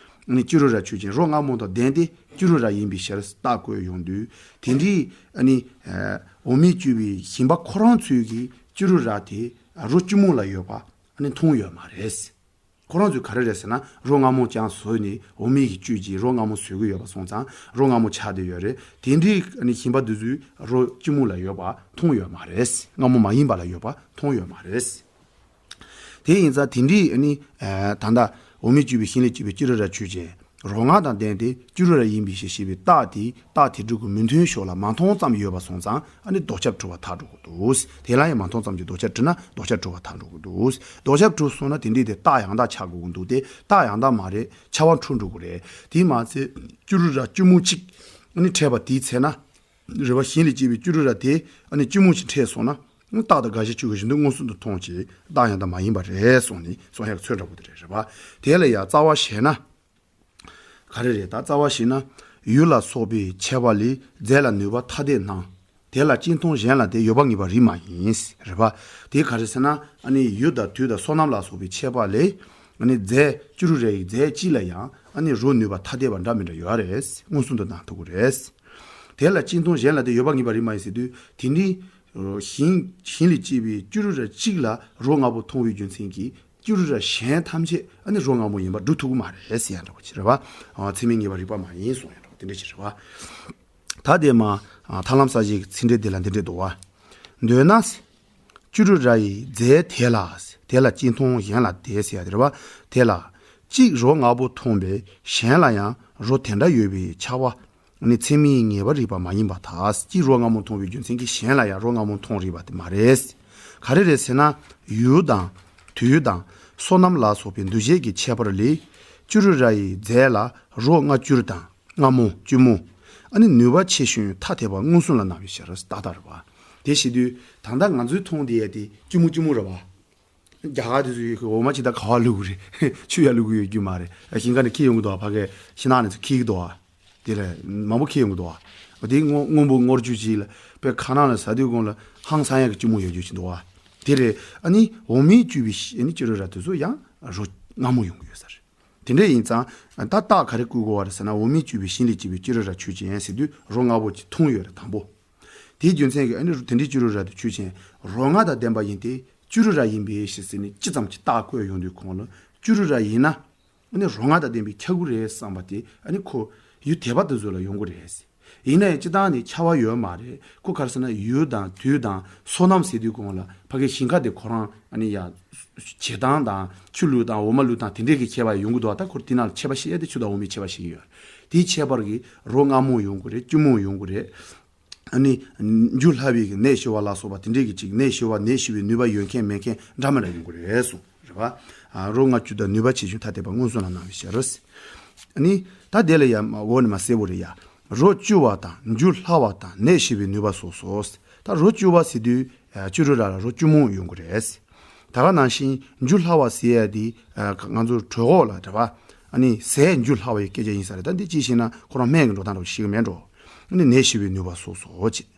ནི་བཅུ་རུ་ར་ཆོས་ཅན། རོ་མངར་མོ་དང་ལྡན་ཏེ་བཅུ་རུ་ར་ཡིན་པའི་ཕྱིར་རྟགས་བཀོད་ཡོང་དུས་དེ་འདྲའི་ཨ་ནི་ཨ་འོ་མས་བསྐྱོད་པའི་ཞིང་པ་ཁོ་རང་ཚོའི་གི་བཅུ་རུ་ར་དེ་རོ་སྐྱུར་མོ་ལ་ཡོད་པ་ཨ་ནི་མཐོང་ཡོད་མ་རེད། ཁོ་རང་ཚོས་ག་རེ་རེད་ཟེར་ན་རོ་མངར་མོ་ཅང་བཟོས་ནས་འོ་མའི་གི་བཅུད་ཀྱིས་རོ་མངར་མོ་བཟོ་གི་ཡོད་པ་སོང་ཙང་རོ་མངར་མོ་ཆགས་བསྡད་ཡོད་རེད། དེ་འདྲའི་ཨ་ནི་ཞིང་པ་འདི་ཚོས་རོ་སྐྱུར་མོ་ལ་ཡོད་པ་མཐོང་ཡོད་མ་རེད། མངར་མོ་མ་ཡིན་པ་ལ་ཡོད་པ་མཐོང་ཡོད་མ་རེད། དེ་ཡིན་ཙང་དེ་འདྲའི་ཨ་ནི་ཨ་ད་ལྟ་འོ་མས་བསྐྱོད་པའི་ཞིང་ལས་སྐྱེས་པའི་བཅུ་རུ་ར་ཆོས་ཅན། རོ་མངར་དང་ལྡན་ཏེ་བཅུ་རུ་ར་ཡིན་པའི་ཕྱིར་ཞེས་པའི་རྟགས་དེ་རྟགས་དེ་དྲུག་གི་མི་མཐུན་ཕྱོགས་ལ་མ་མཐོང་ཙམ་ཡོད་པ་སོང་ཙང་ཨ་ནི་ལྡོག་ཁྱབ་གྲུབ་པ་ཐལ་འགྲོ་གི་འདུག་དེ་ལ་ཡང་མ་མཐོང་ཙམ་གྱིས་ལྡོག་ཁྱབ་གྲུབ་ན་ལྡོག་ཁྱབ་གྲུབ་པ་ཐལ་འགྲོ་གི་འདུག་ལྡོག་ཁྱབ་གྲུབ་སོང་ན་དེ་འདྲའི་དེ་རྟགས་ཡང་དག་ཆགས་དགོས་ཀྱི་འདུག་དེ་རྟགས་ཡང་དག་མ་རེད། ཁྱབ་པ་འཁྲུལ་འགྲོ་གི་རེད། དེ་མ་ཚད་བཅུ་རུ་ར་སྐྱུར་མོ་གཅིག་ཨ་ནི་འཕྲད་པ་དེའི་ཚེ་ན། རེད་པ། ཞིང་ལས་སྐྱེས་པའི་བཅུ་རུ་ར་དེ་ཨ་ནི་སྐྱུར་མོ་ཞིག་འཕྲད་སོང་ན། རྟགས་དང་དགག་བྱའི་ཆོས་ཀྱི་གཞི་མཐུན་མངོན་སུམ་དུ་མཐོང་ཞིང་རྟགས་ཡང་དག་མ་ཡིན་པ་རེད་གསུངས་ནས་གསུང་ཡག་ཚོད་འདྲ་པོ་དེ་རེད། རེད་པ། དེ་ལ་ཡང་རྩ་བ་བྱས་ན། ག་རེ་རེད་ད། རྩ་བ་བྱས་ན། ཡུལ་ལ་སོགས་པའི་ཁྱད་པར་ལས་རྫས་ལ་ནུས་པ་ཐ་དད་སྣང་། དེ་ལ་གཅིག་མཐོང་གཞན་ལ་དེ་ཡོད་པ་ངེས་པ་རིགས་མ་ཡིན། རེད་པ། དེ་ག་རེ་ཟེར་ན་ཨ་ནི་ཡུལ་དང་དུས་དང་བསོད་ནམས་ལ་སོགས་པའི་ཁྱད་པར་ལས་ཨ་ནི་རྫས་བཅུ་རུ་རའི་རྫས་གཅིག་ལ་ཡང་ཨ་ནི་རོ་ནུས་པ་ཐ་དད་པ་འདྲ་མི་འདྲ་ཡོད་རེད། མངོན་སུམ་དུ་སྣང་ཐུབ་ཀྱི་རེད། དེ་ལ་གཅིག་མཐོང་གཞན་ལ་དེ་ཡོད་པ་ངེས་པ་རིགས་མ་ཡིན་ཟེར་དུས་དེ་ནི་ཞིང་ཞིང་ལས་སྐྱེས་པའི་བཅུ་རུ་ར་གཅིག་ལ་རོ་མངར་པོ་མཐོང་བའི་རྒྱུ་མཚན་གྱིས་བཅུ་རུ་ར་གཞན་ཐམས་ཅད་ཨ་ནི་རོ་མངར་མོ་ཡིན་པ་སྒྲུབ་ཐུབ་ཀྱི་མ་རེད་ཟེར་ཡ་འདྲ་པོ་ཅིག་རེད་པ། ཚད་མས་ངེས་པ་རིགས་པ་མ་ཡིན་གསུངས་ཡ་འདྲ་པོ་དེ་འདྲ་ཅིག་རེད་པ། ད་དེ་མ་ཐར་ལམ་གསལ་བྱེད་ཀྱི་ཚིག་འགྲེལ་དེ་ལ་འདི་འདྲས་འདུག་པ། འདོད་ན། བཅུ་རུ་ར་ཡི་རྫས་དེ་ལ། དེ་ལ་གཅིག་མཐོང་གཞན་ལ་དེ་ཟེར་ཡ་དེ་རེད་པ། དེ་ལ། གཅིག་རོ་མངར་པོ་མཐོང་བས་གཞན་ལ་ཡང་རོ་དེ་འདྲ་ཡོད་པའི་ཁྱབ་པ། ནི་ཚད་མས་ངེས་པ་རིགས་པ་མ་ཡིན་པར་ཐལ། གཅིག་རོ་མངར་མོ་མཐོང་བའི་རྒྱུ་མཚན་གྱིས་གཞན་ལ་ཡང་རོ་མངར་མོ་མཐོང་རིགས་པ་དེ་མ་རེད། ག་རེ་རེད་ཟེར་ན། ཡུལ་དང་། དུས་དང་། བསོད་ནམས་ལ་སོགས་པའི་འདུ་བྱེད་ཀྱི་ཁྱད་པར་ལས། བཅུ་རུ་ར་ཡི་རྫས་ལ་རོ་མངར་སྐྱུར་དང་། མངར་མོ་སྐྱུར་མོ། ཨ་ནི་ནུས་པ་ཆེ་ཤོས་ཐ་དད་པ་མངོན་སུམ་ལ་སྣང་བའི་ཕྱིར་རྟགས་དག་རེད་པ། དེ་བྱེད་དུས་ད་ལྟ་ང་ཚོའི་མཐོང་བསྡད་ཡ་དེ་སྐྱུར་མོ་སྐྱུར་མོ་རེད་པ། རྒྱ་གར་དེ་ཚོ་ཡི་གེ་འོ་མ་ཅིག་ད་ག་བ་བླུག་གི་རེད། ཆུ་ཡ་བླུག་གི་ཡོད་རྒྱུ་མ་རེད། ཞིང་ཁ་ནས་འཁྱེར་ཡོང་གི་འདུག་བ། ཕ་གིའི་ཤིང་ནགས་ནས་ཚུར་འཁྱེར་གི་འདུག་བ། དེ་ལས་མང་པོ་འཁྱེར་ཡོང་གི་འདུག་བ། དེ་སྔོན་སྔོན་པོ་སྔོ་རྒྱུ་ཅིག་ལ་དཔེ་ཁ་ནང་ལ་ཟ་དུས་གོང་ལ་ཧང་སང་ཡ་གི་སྐྱུར་མོ་ཡོད་རྒྱུ་ཅིག་འདུག་བ། དེ་རེད། ཨ་ནི་འོ་མས་བསྐྱོད་པའི་ཨ་ནི་བཅུ་རུ་ར་དེ་ཚོ་ཡང་རོ་མངར་མོ་ཡོང་གི་ཡོད་ས་རེད། དེ་འདྲ་ཡིན་ཙང་ད་རྟགས་ག་རེ་བཀོད་དགོས་པ་རེད་ཟེར་ན། འོ་མས་བསྐྱོད་པའི་ཞིང་ལས་སྐྱེས་པའི་བཅུ་རུ་ར་ཆོས་ཅན་ཟེར་དུས་རོ་མངར་པོ་ཅིག་མཐོང་ཡོད་རེད་དང་པོ། དེའི་རྒྱུ་མཚན་གྱིས་ཨ་ནི་དེ་འདྲའི་བཅུ་རུ་ར་དེ་ཆོས་ཅན། རོ་མངར་དང་ལྡན་པ་ཡིན་ཏེ་བཅུ་རུ་ར་ཡིན་པའི་ཕྱིར་ཟེར་ནས་ཅི་ཙམ་གྱི་རྟགས་བཀོད་ཡོང་དུས་གོང་ལ་བཅུ་རུ་ར་ཡིན་ན་ཨ་ནི་རོ་མངར་དང་ལྡན་པའི་ཁྱབ་ཀྱི་རེད་བསམ་པ་དེ་ཨ་ནི་ཁོ་ཡུལ་དད་པ་དེ་ཚོ་ལ་ཡོང་གི་རེད། ཡིན་ན་ཡང་སྤྱིར་བཏང་ནས་ཁྱབ་པ་ཡོད་མ་རེད། ཁོ་ག་རེ་ཟེར་ན་ཡུལ་དང་དུས་དང་བསོད་ནམས་ཟེར་དུས་གོང་ལ་ཕ་གིའི་ཞིང་ཁ་དེ་ཁོ་རང་ཨ་ནི་ཡ་བྱེད་སྟངས་དང་ཆུ་བླུགས་སྟངས་འོ་མ་བླུགས་སྟངས་དེ་འདྲས་ཀྱི་ཁྱད་པར་ཡོང་གི་འདུག་ད་ཁོར་དེ་ནང་ལ་ཁྱད་པར་བཤད་ཡ་དེ་ཆུ་དང་འོ་མའི་ཁྱད་པར་ཤེས་ཀྱི་ཡོད་རེད། དེའི་ཁྱད་པར་གྱིས་རོ་མངར་མོ་ཡོང་གི་རེད། སྐྱུར་མོ་ཡོང་གི་རེད། ཨ་ནི་འཇུ་སླ་བའི་གི་ནད་ཞི་བ་ལ་སོགས་པ་དེ་འདྲས་ཀྱི་ཅིག་ནད་ཞི་བ་ནད་ཞི་བའི་ནུས་པ་ཡོད་མཁན་མེད་མཁན་འདྲ་མི་འདྲ་ཡོང་གི་རེད་གསུངས། རེད་པ། ཨ་རོ་མངར་སྐྱུར་དང་ནུས་པ་ཆེ་ཆུང་ཐ་དད་པ་མངོན་སུམ་ལ་སྣང་བའི་ཕྱིར། ཨ་ནི་ད་དེ་ལ་ཡ་འོ་ནི་མ་གསལ་པོ་རེད་ཡ། རོ་སྐྱུར་བ་དང་འཇུ་སླ་བ་དང་ནད་ཞི་བའི་ནུས་པ་སོགས་སོ། ད་རོ་སྐྱུར་བ་ཟེར་དུས་ཨ་བཅུ་རུ་ར་ལ་རོ་སྐྱུར་མོ་ཡོང་གི་རེད། ད་ག་ནང་བཞིན་འཇུ་སླ་བ་ཟེར་ཡ་དེ་ཨ་ང་ཚོ་གྲོད་ཁོག་ལ་རེད་པ། ཨ་ནི་ཟས་འཇུ་སླ་བའི་སྐད་ཆ་ཡིན་ས་རེད། ད་འདི་ཅི་ཞེ་ན་ཁོ་རང་སྨན་གྱི་འགྲོ་སྟངས་རོ་ཞིག་མེད་འགྲོ། ཨ་ནི་ནད་ཞི་བའི་ནུས་པ་སོགས་སོ་ཅེས།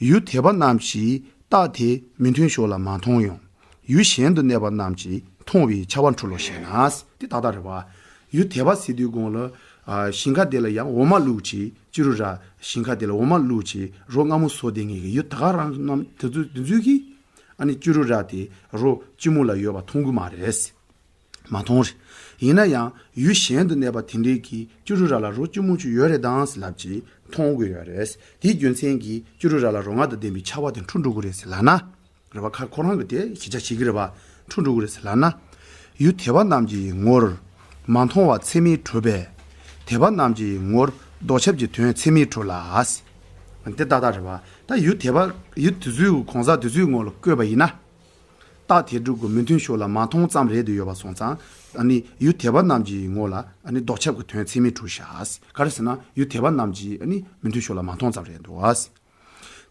ཡུལ་དད་པ་རྣམས་ཀྱིས་རྟགས་དེ་མི་མཐུན་ཕྱོགས་ལ་མ་མཐོང་ཡང་། ཡུལ་གཞན་དུ་གནས་པ་རྣམས་ཀྱིས་མཐོང་བས་ཁྱབ་པ་འཁྲུལ་ལོ་ཞེ་ན། དེ་ཏག་ཏག་རེད་པ། ཡུལ་དད་པ་ཟེར་དུས་གོང་ལ་ཨ་ཞིང་ཁ་དེ་ལ་ཡང་འོ་མ་བླུགས་བྱས་བཅུ་རུ་ར་ཞིང་ཁ་དེ་ལ་འོ་མ་བླུགས་བྱས་རོ་མངར་མོ་བཟོ་བསྡད་མཁན་གྱི་ཡུལ་ད་ག་རང་རྣམས་དེ་ཚོ་དེ་ཚོས་ཀྱིས་ཨ་ནི་བཅུ་རུ་ར་དེ་རོ་སྐྱུར་མོ་ལ་ཡོད་པ་མཐོང་གི་མ་རེད། མ་མཐོང་རེད། ཡིན་ན་ཡང་ཡུལ་གཞན་དུ་གནས་པ་དེ་འདྲས་ཀྱིས་བཅུ་རུ་ར་ལ་རོ་སྐྱུར་མོ་ཅིག་ཡོད་རེད་དང་ཟེར་ལབ་ཀྱིས་མཐོང་གི་ཡོད་རེད། དེའི་རྒྱུ་མཚན་གྱིས་བཅུ་རུ་ར་ལ་རོ་མངར་དང་ལྡན་པའི་ཁྱབ་པ་དེ་འཁྲུལ་འགྲོ་གི་རེད་ཟེར་ལབ་ན། རེད་བ། ཁ་ཁོ་རང་གི་དེ་གཞི་རྒྱ་བྱེད་ཀྱི་རེད་བ། འཁྲུལ་འགྲོ་གི་རེད་ཟེར་ལབ་ན། ཡུལ་དད་པ་རྣམས་ཀྱི་ངོར་མ་མཐོང་བ་ཚད་མས་གྲུབ་པས། དད་པ་རྣམས་ཀྱི་ངོར་ལྡོག་ཁྱབ་ཀྱི་དོན་ཚད་མས་གྲུབ་ལ། དེ་ཏག་ཏག་རེད་བ། ད་ཡུལ་དད་པ་ཡུལ་དེ་ཚོའི་གང་ཟག་དེ་ཚོའི་ངོ་ལ་བཀོད་པ་ཡིན་ན། རྟགས་དེ་དྲུག་གི་མི་མཐུན་ཕྱོགས་ལ་མ་མཐོང་ཙམ་རེད་དུ་ཡོད་པ་སོང་ཙང་། ཨ་ནི་ཡུལ་དད་པ་རྣམས་ཀྱི་ངོ་ལ་ཨ་ནི་ལྡོག་ཁྱབ་ཀྱི་དོན་ཚད་མས་གྲུབ་བཞག་ག་རེ་ཟེར་ན་ཡུལ་དད་པ་རྣམས་ཀྱི་ཨ་ནི་མི་མཐུན་ཕྱོགས་ལ་མ་མཐོང་ཙམ་རེད་འདུག་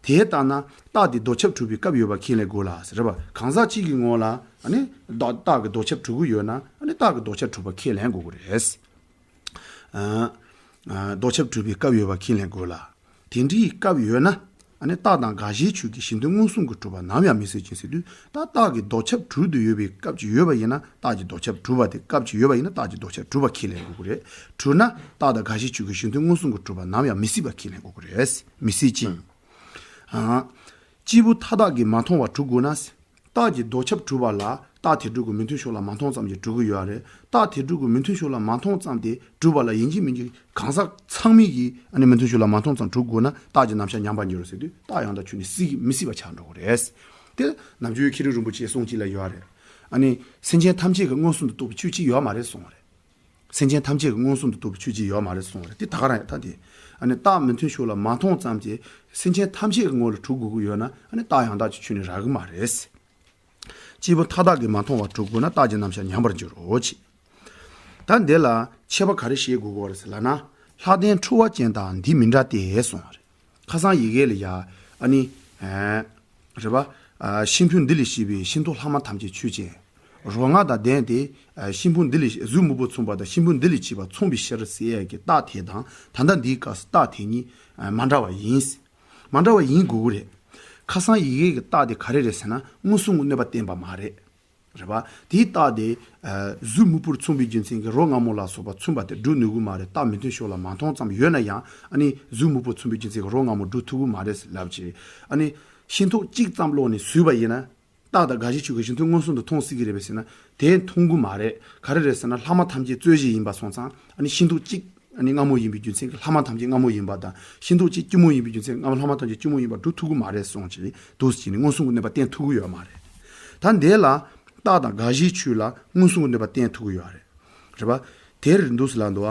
དེ་ལྟ་ན་རྟགས་དེ་ལྡོག་ཁྱབ་གྲུབ་པའི་སྐབས་ཡོད་པ་ཁས་ལེན་དགོས་ལ་ཟེར་བ། གང་ཟག་གཅིག་གི་ངོ་ལ་ཨ་ནི་རྟགས་རྟགས་ཀྱི་ལྡོག་ཁྱབ་གྲུབ་ཀྱི་ཡོད་ན་ཨ་ནི་རྟགས་ཀྱི་ལྡོག་ཁྱབ་གྲུབ་པ་ཁས་ལེན་དགོས་ཀྱི་རེད། ཨ་ཨ་ལྡོག་ཁྱབ་གྲུབ་པའི་སྐབས་ཡོད་པ་ཁས་ལེན་དགོས་ལ། དེ་འདྲའི་སྐབས་ཡོད་ན་ཨ་ནི་རྟགས་དང་དགག་གཞིའི་ཆོས་ཀྱི་གཞི་མཐུན་མངོན་སུམ་གྱིས་གྲུབ་པ་ནམ་ཡང་མི་སྲིད་ཅིང་ཟེར་དུས། ད་རྟགས་ཀྱི་ལྡོག་ཁྱབ་གྲུབ་ཏུ་ཡོད་པའི་སྐབས་ཀྱི་ཡོད་པ་ཡིན་ན། རྟགས་ཀྱི་ལྡོག་ཁྱབ་གྲུབ་པ་དེ་སྐབས་ཀྱི་ཡོད་པ་ཡིན་ན་རྟགས་ཀྱི་ལྡོག་ཁྱབ་གྲུབ་པ་ཁས་ལེན་དགོས་ཀྱི་རེད། གྲུབ་ན་རྟགས་དང་དགག་གཞིའི་ཆོས་ཀྱི་གཞི་མཐུན་མངོན་སུམ་གྱིས་གྲུབ་པ་ནམ་ཡང་མི་སྲིད་པ་ཁས་ལེན་དགོས་ཀྱི་རེད། མི་སྲིད་ཅིང་། ཨ། སྐྱེས་བུ་མཐའ་དག་གིས་མ་མཐོང་བ་གྲུབ་དགོས་ན། རྟགས་ཀྱི་ལྡོག་ཁྱབ་གྲུབ་པ་ལ་རྟགས་དེ་དྲུག་གི་མི་མཐུན་ཕྱོགས་ལ་མ་མཐོང་ཙམ་གྱིས་གྲུབ་ཀྱི་ཡོད་རེད། རྟགས་དེ་དྲུག་གི་མི་མཐུན་ཕྱོགས་ལ་མ་མཐོང་ཙམ་དེ་གྲུབ་པ་ལ་ཡིན་གཅིག་མིན་གཅིག་གང་ཟག་ཚང་མས་ཀྱིས་ཨ་ནི་མི་མཐུན་ཕྱོགས་ལ་མ་མཐོང་ཙམ་གྲུབ་དགོས་ན་རྟགས་ཀྱི་རྣམ་གཞག་ཉམས་པར་འགྱུར་རོ་ཟེར་དུས། རྟགས་ཡང་དག་ཆོས་ནི་སྲིད་མི་སྲིད་པ་ཆགས་འགྲོ་གི་རེད། དེ་ནམ་རྒྱུན་མཁས་གྲུབ་རིན་པོ་ཆེའི་གསུང་གཅིག་ལ་ཡོད་རེད། ཨ་ནི་སེམས་ཅན་ཐམས་ཅད་ཀྱི་མངོན་སུམ་དུ་རྟོགས་པའི་ཆོས་གཅིག་ཡོད་མ་རེད་གསུངས་རེད། སེམས་ཅན་ཐམས་ཅད་ཀྱི་མངོན་སུམ་དུ་རྟོགས་པའི་ཆོས་གཅིག་ཡོད་མ་རེད་གསུངས་རེད། དེ་ད་ག་རང་ཡང་ད་དེ། ཨ་ནི་རྟགས་མི་མཐུན་ཕྱོགས་ལ་མ་མཐོང་ཙམ་གྱིས་སེམས་ཅན་ཐམས་ཅད་ཀྱི་ངོ་ལ་གྲུབ་དགོས་ཀྱི་ཡོད་ན། ཨ་ནི་རྟགས་ཡང་དག་གི་ཆོས་ནི་རག་གི་མ་རེད། སྐྱེས་བུ་མཐའ་དག་གིས་མ་མཐོང་བ་གྲུབ་དགོས་ན་རྟགས་ཀྱི་རྣམ་གཞག་ཉམས་པར་འགྱུར་རོ་ཅེས། ད་འདི་ལ་ཁྱད་པར་ག་རེ་བྱེད་དགོས་ཀྱི་རེད་ཟེར་ལབ་ན། ལྷག་ལྡན་འཁྲུལ་བ་ཅན་དང་འདི་མི་འདྲ་སྟེ་གསུངས་པ་རེད། ཁ་སང་ཡི་གེ་ལ་ཡ། ཨ་ནི། ཨ། རེད་པ། ཨ། ཤིང་ཕུང་འདི་ལས་སྐྱེས་པའི་ཤིང་ཏོག་ལྷག་མ་ཐམས་ཅད་ཆོས་ཅན། རོ་མངར་དང་ལྡན་ཏེ། ཨ། ཤིང་ཕུང་འདི་ལས་གཟུགས་སྨུག་པོ་མཚུངས་པ་དང་ཤིང་ཕུང་འདི་ལས་སྐྱེས་པ་མཚུངས་པའི་ཕྱིར་ཟེར་ཡས་ཀྱི་རྟགས་དེ་དང་ད་ལྟ་འདིའི་སྐབས་སུ་རྟགས་དེ་གཉིས། ཨ། མ་འདྲ་བ་ཡིན། མ་འདྲ་བ་ཡིན་དགོས་ཀྱི་རེད། ཁ་སང་ཡི་གེ་གི་རྟགས་དེ་ག་རེ་རེད་ཟེར་ན་མངོན་སུམ་གྱི་གནོད་པ་བསྟན་པ་མ་རེད། རེད་པ། དེའི་རྟགས་དེ། ཨ། གཟུགས་སྨུག་པོར་མཚུངས་པའི་རྒྱུ་མཚན་གྱིས་རོ་མངར་མོ་ལ་སོགས་པ་མཚུངས་པ་དེ་སྒྲུབ་ནུས་ཀྱི་མ་རེད། རྟགས་མི་མཐུན་ཕྱོགས་ལ་མ་མཐོང་ཙམ་ཡོད་ན་ཡང་། ཨ་ནི་གཟུགས་སྨུག་པོ་མཚུངས་པའི་རྒྱུ་མཚན་གྱིས་རོ་མངར་མོ་སྒྲུབ་ཐུབ་ཀྱི་མ་རེད་ལབ་ཅིག་ཨ་ནི་ཤིང་ཏོག་གཅིག་ཙམ་ཀློག་ནས་བཟོས་པ་ཡིན་ན། རྟགས་དང་དགག་གཞིའི་ཆོས་ཀྱི་གཞི་མཐུན་མངོན་སུམ་དུ་མཐོང་སྲིད་ཀྱི་རེད་པས་ཟེར་ན། དེ་མཐོང་གི་མ་རེད། ག་རེ་རེད་ཟེར་ན་ལྷག་མ་ཐམས་ཅད་རྩོད་གཞི་ཡིན་པ་སོང་ཙང་། ཨ་ནི་ཤིང་ཏོག་གཅིག་ཨ་ནི་མངར་མོ་ཡིན་པའི་རྒྱུ་མཚན་གྱིས་ལྷག་མ་ཐམས་ཅད་མངར་མོ་ཡིན་པ་དང་། ཤིང་ཏོག་གཅིག་སྐྱུར་མོ་ཡིན་པའི་རྒྱུ་མཚན་གྱིས་ལྷག་མ་ལྷག་མ་ཐམས་ཅད་སྐྱུར་མོ་ཡིན་པ་སྒྲུབ་ཐུབ་ཀྱི་མ་རེད་གསུངས་ཅིག་འདུག་ཟེར་ནས་མངོན་སུམ་གྱི་གནོད་པ་བསྟན་ཐུབ་ཀྱི་ཡོད་མ་རེད། ད་འདི་ལ་རྟགས་དང་དགག་གཞིའི་ཆོས་ལ་མངོན་སུམ་གྱི་གནོད་པ་བསྟན་ཐུབ་ཀྱི་ཡོད་རེད། རེད་པ། དེར་འདུག་ཟེར་ལབ་འདུག་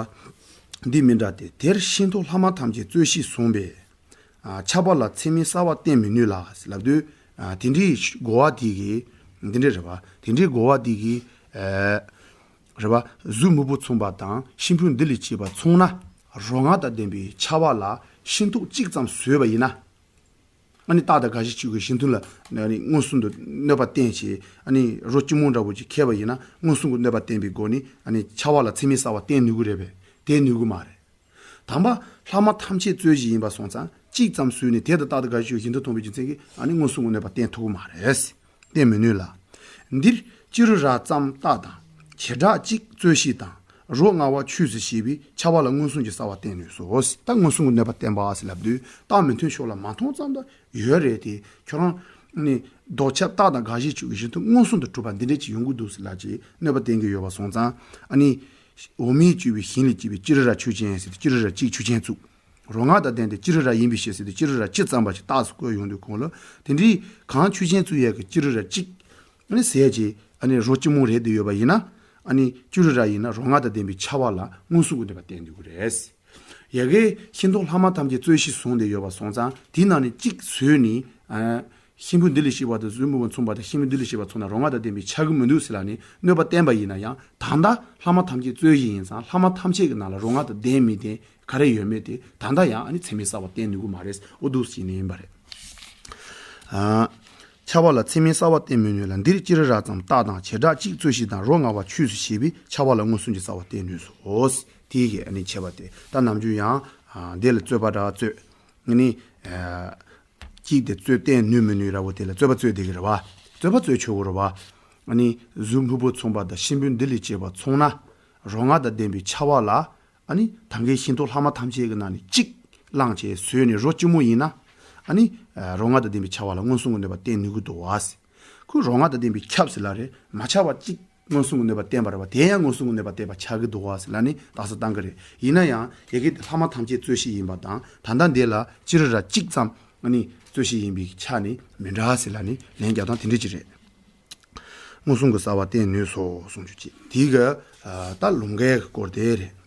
པ། འདི་མི་འདྲ་སྟེ། དེར་ཤིང་ཏོག་ལྷག་མ་ཐམས་ཅད་རྩོད་གཞིས་བཟུང་བས། ཨ། ཁྱབ་པ་ལ་ཚད་མའི་གསལ་བ་བསྟན་མི་ནུས་ལ་ལབ་དུས། ཨ། དེ་འདྲའི་རྒོལ་བ་དེ་གིས། འདི་འདྲའི་རེད་པ། དེ་འདྲའི་རྒོལ་བ་དེ་གིས། ཨ། རེད་པ། གཟུགས་སྨུག་པོ་མཚུངས་པ་དང་ཤིང་ཕུང་འདི་ལས་སྐྱེས་པ་མཚུངས་ན། རོ་མངར་དང་ལྡན་པའི་ཆར་པ་ལ་ཤིང་ཏོག་གཅིག་ཙམ་བཟོས་པ་ཡིན་ན། ཨ་ནི་རྟགས་དང་དགག་གཞིའི་ཆོས་ཀྱི་གཞི་མཐུན་ལ་ཨ་ནི་མངོན་སུམ་དུ་གནོད་པ་བསྟན་བྱས། ཨ་ནི་རོ་སྐྱུར་མོ་འདྲ་བོ་ཅིག་ཁེལ་བ་ཡིན་ན། མངོན་སུམ་གྱི་གནོད་པ་བསྟན་པའི་སྒོ་ནས་ཨ་ནི་ཁྱབ་པ་ལ་ཚད་མའི་གསལ་བ་བསྟན་ནུས་ཀྱི་རེད་པས། དེ་ནུས་ཀྱི་མ་རེད། དང་པོ་ལྷག་མ་ཐམས་ཅད་རྩོད་གཞི་ཡིན་པ་སོང་ཙང་། གཅིག་ཙམ་བཟོས་ནས་དེ་དང་རྟགས་དང་དགག་གཞིའི་ཆོས་ཀྱི་གཞི་མཐུན་མཐོང་བའི་རྒྱུ་མཚན་གྱིས་ཨ་ནི་མངོན་སུམ་གྱི་གནོད་པ་བསྟན་ཐུབ་ཀྱི་མ་རེད། བསྟན་མི་ནུས་ལ། འདིར་སྤྱི་རི་ར་ཙམ་རྟགས་དང་བྱེ་བྲག་གཅིག་རྩོད་གཞི་དང་། རོ་མངར་བ་ཆོས་སུ་བྱས་པའི་ཁྱབ་པ་ལ་མངོན་སུམ་གྱི་གསལ་བ་བསྟན་ནུས་སོ། ད་མངོན་སུམ་གྱི་གནོད་པ་བསྟན་པ་ཟེར་ལབ་དུས། རྟགས་མི་མཐུན་ཕྱོགས་ལ་མ་མཐོང་ཙམ་དུ་ཡོད་རེད་དེ། ཁྱོད་རང་ནི་ལྡོག་ཁྱབ་རྟགས་དང་དགག་གཞིའི་ཆོས་ཀྱི་གཞི་མཐུན་མངོན་སུམ་དུ་གྲུབ་པ་འདི་འདྲ་ཅིག་ཡོང་གི་འདུག་ཟེར་ལབ་ཅིག་གནོད་པ་བསྟན་གྱི་ཡོད་པ་སོང་ཙང་། ཨ་ནི། འོ་མས་བསྐྱོད་པའི་ཞིང་ལས་སྐྱེས་པའི་སྤྱི་རི་ར་ཆོས་ཅན་ཟེར་ཏེ་སྤྱི་རི་ར་གཅིག་ཆོས་ཅན་བཙུགས། རོ་མངར་དང་ལྡན་ཏེ་སྤྱི་རི་ར་ཡིན་པའི་ཕྱིར་ཟེར་ཏེ་སྤྱི་རི་ར་གཅིག་ཙམ་པ་ཞིག་རྟགས་སུ་བཀོད་ཡོང་དུས་གོང་ལ། དེ་འདྲའི་གང་ཆོས་ཅན་བཙུགས་ཡས་ཀྱི་སྤྱི་རི་ར་གཅིག་ཨ་ནི་ཟེར་གྱི། ཨ་ནི་རོ་སྐྱུར་མོ་རེད་དུ་ཡོད་པ་ཡིན་ན། ཨ་ནི་སྤྱི་རི་ར་ཡིན་ན་རོ་མངར་དང་ལྡན་པའི་ཆར་པ་ལ་མངོན་སུམ་གྱི་གནོད་པ་བསྟན་འདུག་གི་རེད། ཡ་གིའི་ཤིང་ཏོག་ལྷག་མ་ཐམས་ཅད་རྩོད་གཞི་བཟུང་སྟེ་ཡོད་པ་སོང་ཙང་། དེའི་ནང་ནས་གཅིག་བཟོས་ནས། ཨ། ཤིང་ཕུང་འདི་ལས་སྐྱེས་པ་དང་གཟུགས་སྨུག་པོ་མཚུངས་པ་དང་ཤིང་ཕུང་འདི་ལས་སྐྱེས་པ་མཚུངས་ན་རོ་མངར་དང་ལྡན་པས་ཁྱབ་ཀྱི་མི་འདུག་ཟེར་ལབ་ནས་གནོད་པ་བསྟན་པ་ཡིན་ན་ཡང་། ད་ལྟ་ལྷག་མ་ཐམས་ཅད་རྩོད་གཞི་ཡིན་ཙང་། ལྷག་མ་ཐམས་ཅད་ཀྱི་ནང་ལ་རོ་མངར་དང་ལྡན་མི་ལྡན་ག་རེ་ཡོད་མེད་དེ་ད་ལྟ་ཡང་ཨ་ནི་ཚད་མའི་གསལ་བ་བསྟན་ནུས་ཀྱི་མ་རེད། འོ་འདུག་ཟེར་ནས་ཡིན་པ་རེད། ཨ། ཁྱབ་པ་ལ་ཚད་མའི་གསལ་བ་བསྟན་མི་ནུས་ལ། འདིར་སྤྱི་རི་ར་ཙམ་རྟགས་དང་བྱེ་བྲག་གཅིག་རྩོད་གཞི་དང་། རོ་མངར་བ་ཆོས་སུ་བྱས་པའི་ཁྱབ་པ་ལ་མངོན་སུམ་གྱི་གསལ་བ་བསྟན་ནུས་སོ། དེ་གིས་ཨ་ནི་ཁྱད་པར་དེ། ད་ནམ་རྒྱུན་ཡང་། ཨ། འདི་ལ་རྩོད་པ་འདྲ་རྩོད། ཨ་ནི། ཨ། གཅིག་དེ་རྩོད་བསྟན་ནུས་མི་ནུས་ར་བོ་དེ་ལ་རྩོད་པ་རྩོད་བསྡད་ཀྱི་རེད་བ། རྩོད་པ་རྩོད་ཆོག་གི་རེད་བ། ཨ་ནི་གཟུགས་སྨུག་པོ་མཚུངས་པ་དང་ཤིང་ཕུང་འདི་ལས་སྐྱེས་པ་མཚུངས་ན། རོ་མངར་དང་ལྡན་པའི་ཆར་པ་ལ། ཨ་ནི་ད་གིན་ཤིང་ཏོག་ལྷག་མ་ཐམས་ཅད་ཀྱི་ནང་ནས་གཅིག་བླངས་བྱས་བཟོས་ནས་རོ་སྐྱུར་མོ་ཡིན་ན། ཨ་ནི་རོ་མངར་དང་ལྡན་པའི་ཆར་པ་ལ་མངོན་སུམ་གྱི་གནོད་པ་བསྟན་ནུས་ཀྱི་འདུག་བ། ཁོས་རོ་མངར་དང་ལྡན་པས་ཁྱབ་ཟེར་ལབ་རེད། མ་ཁྱབ་པ་གཅིག་མངོན་སུམ་གྱི་གནོད་པ་བསྟན་པ་རེད་བ། དེ་ཡང་མངོན་སུམ་གྱི་གནོད་པ་བསྟན་པ་ཆགས་ཀྱི་འདུག་བ་ཟེར་ལབ་ནས་རྟགས་གསལ་བཏང་གི་རེད། ཡིན་ན་ཡང་ཡ་གི་དེ་ལྷག་མ་ཐམས་ཅད་རྩོད་གཞི་ཡིན་པ་དང་། ད་ལྟ་འདི་ལ་སྤྱི་རི་ར་གཅིག་ཙམ། ཨ་ནི་རྩོད་གཞི་ཡིན་པའི་ཆ་ནས་མི་འདྲ་ཟེར་ལ་ནི་ལན་རྒྱག་སྟངས་དེ་འདྲ་ཅིག་རེད། མངོན་སུམ་གྱི་གསལ་བ་བསྟན་ནུས་སོ་གསུངས་རྒྱུ་ཅིག་དེའི་གི་ད་ལུང་འགལ་གྱི་སྐོར་དེ་རེད།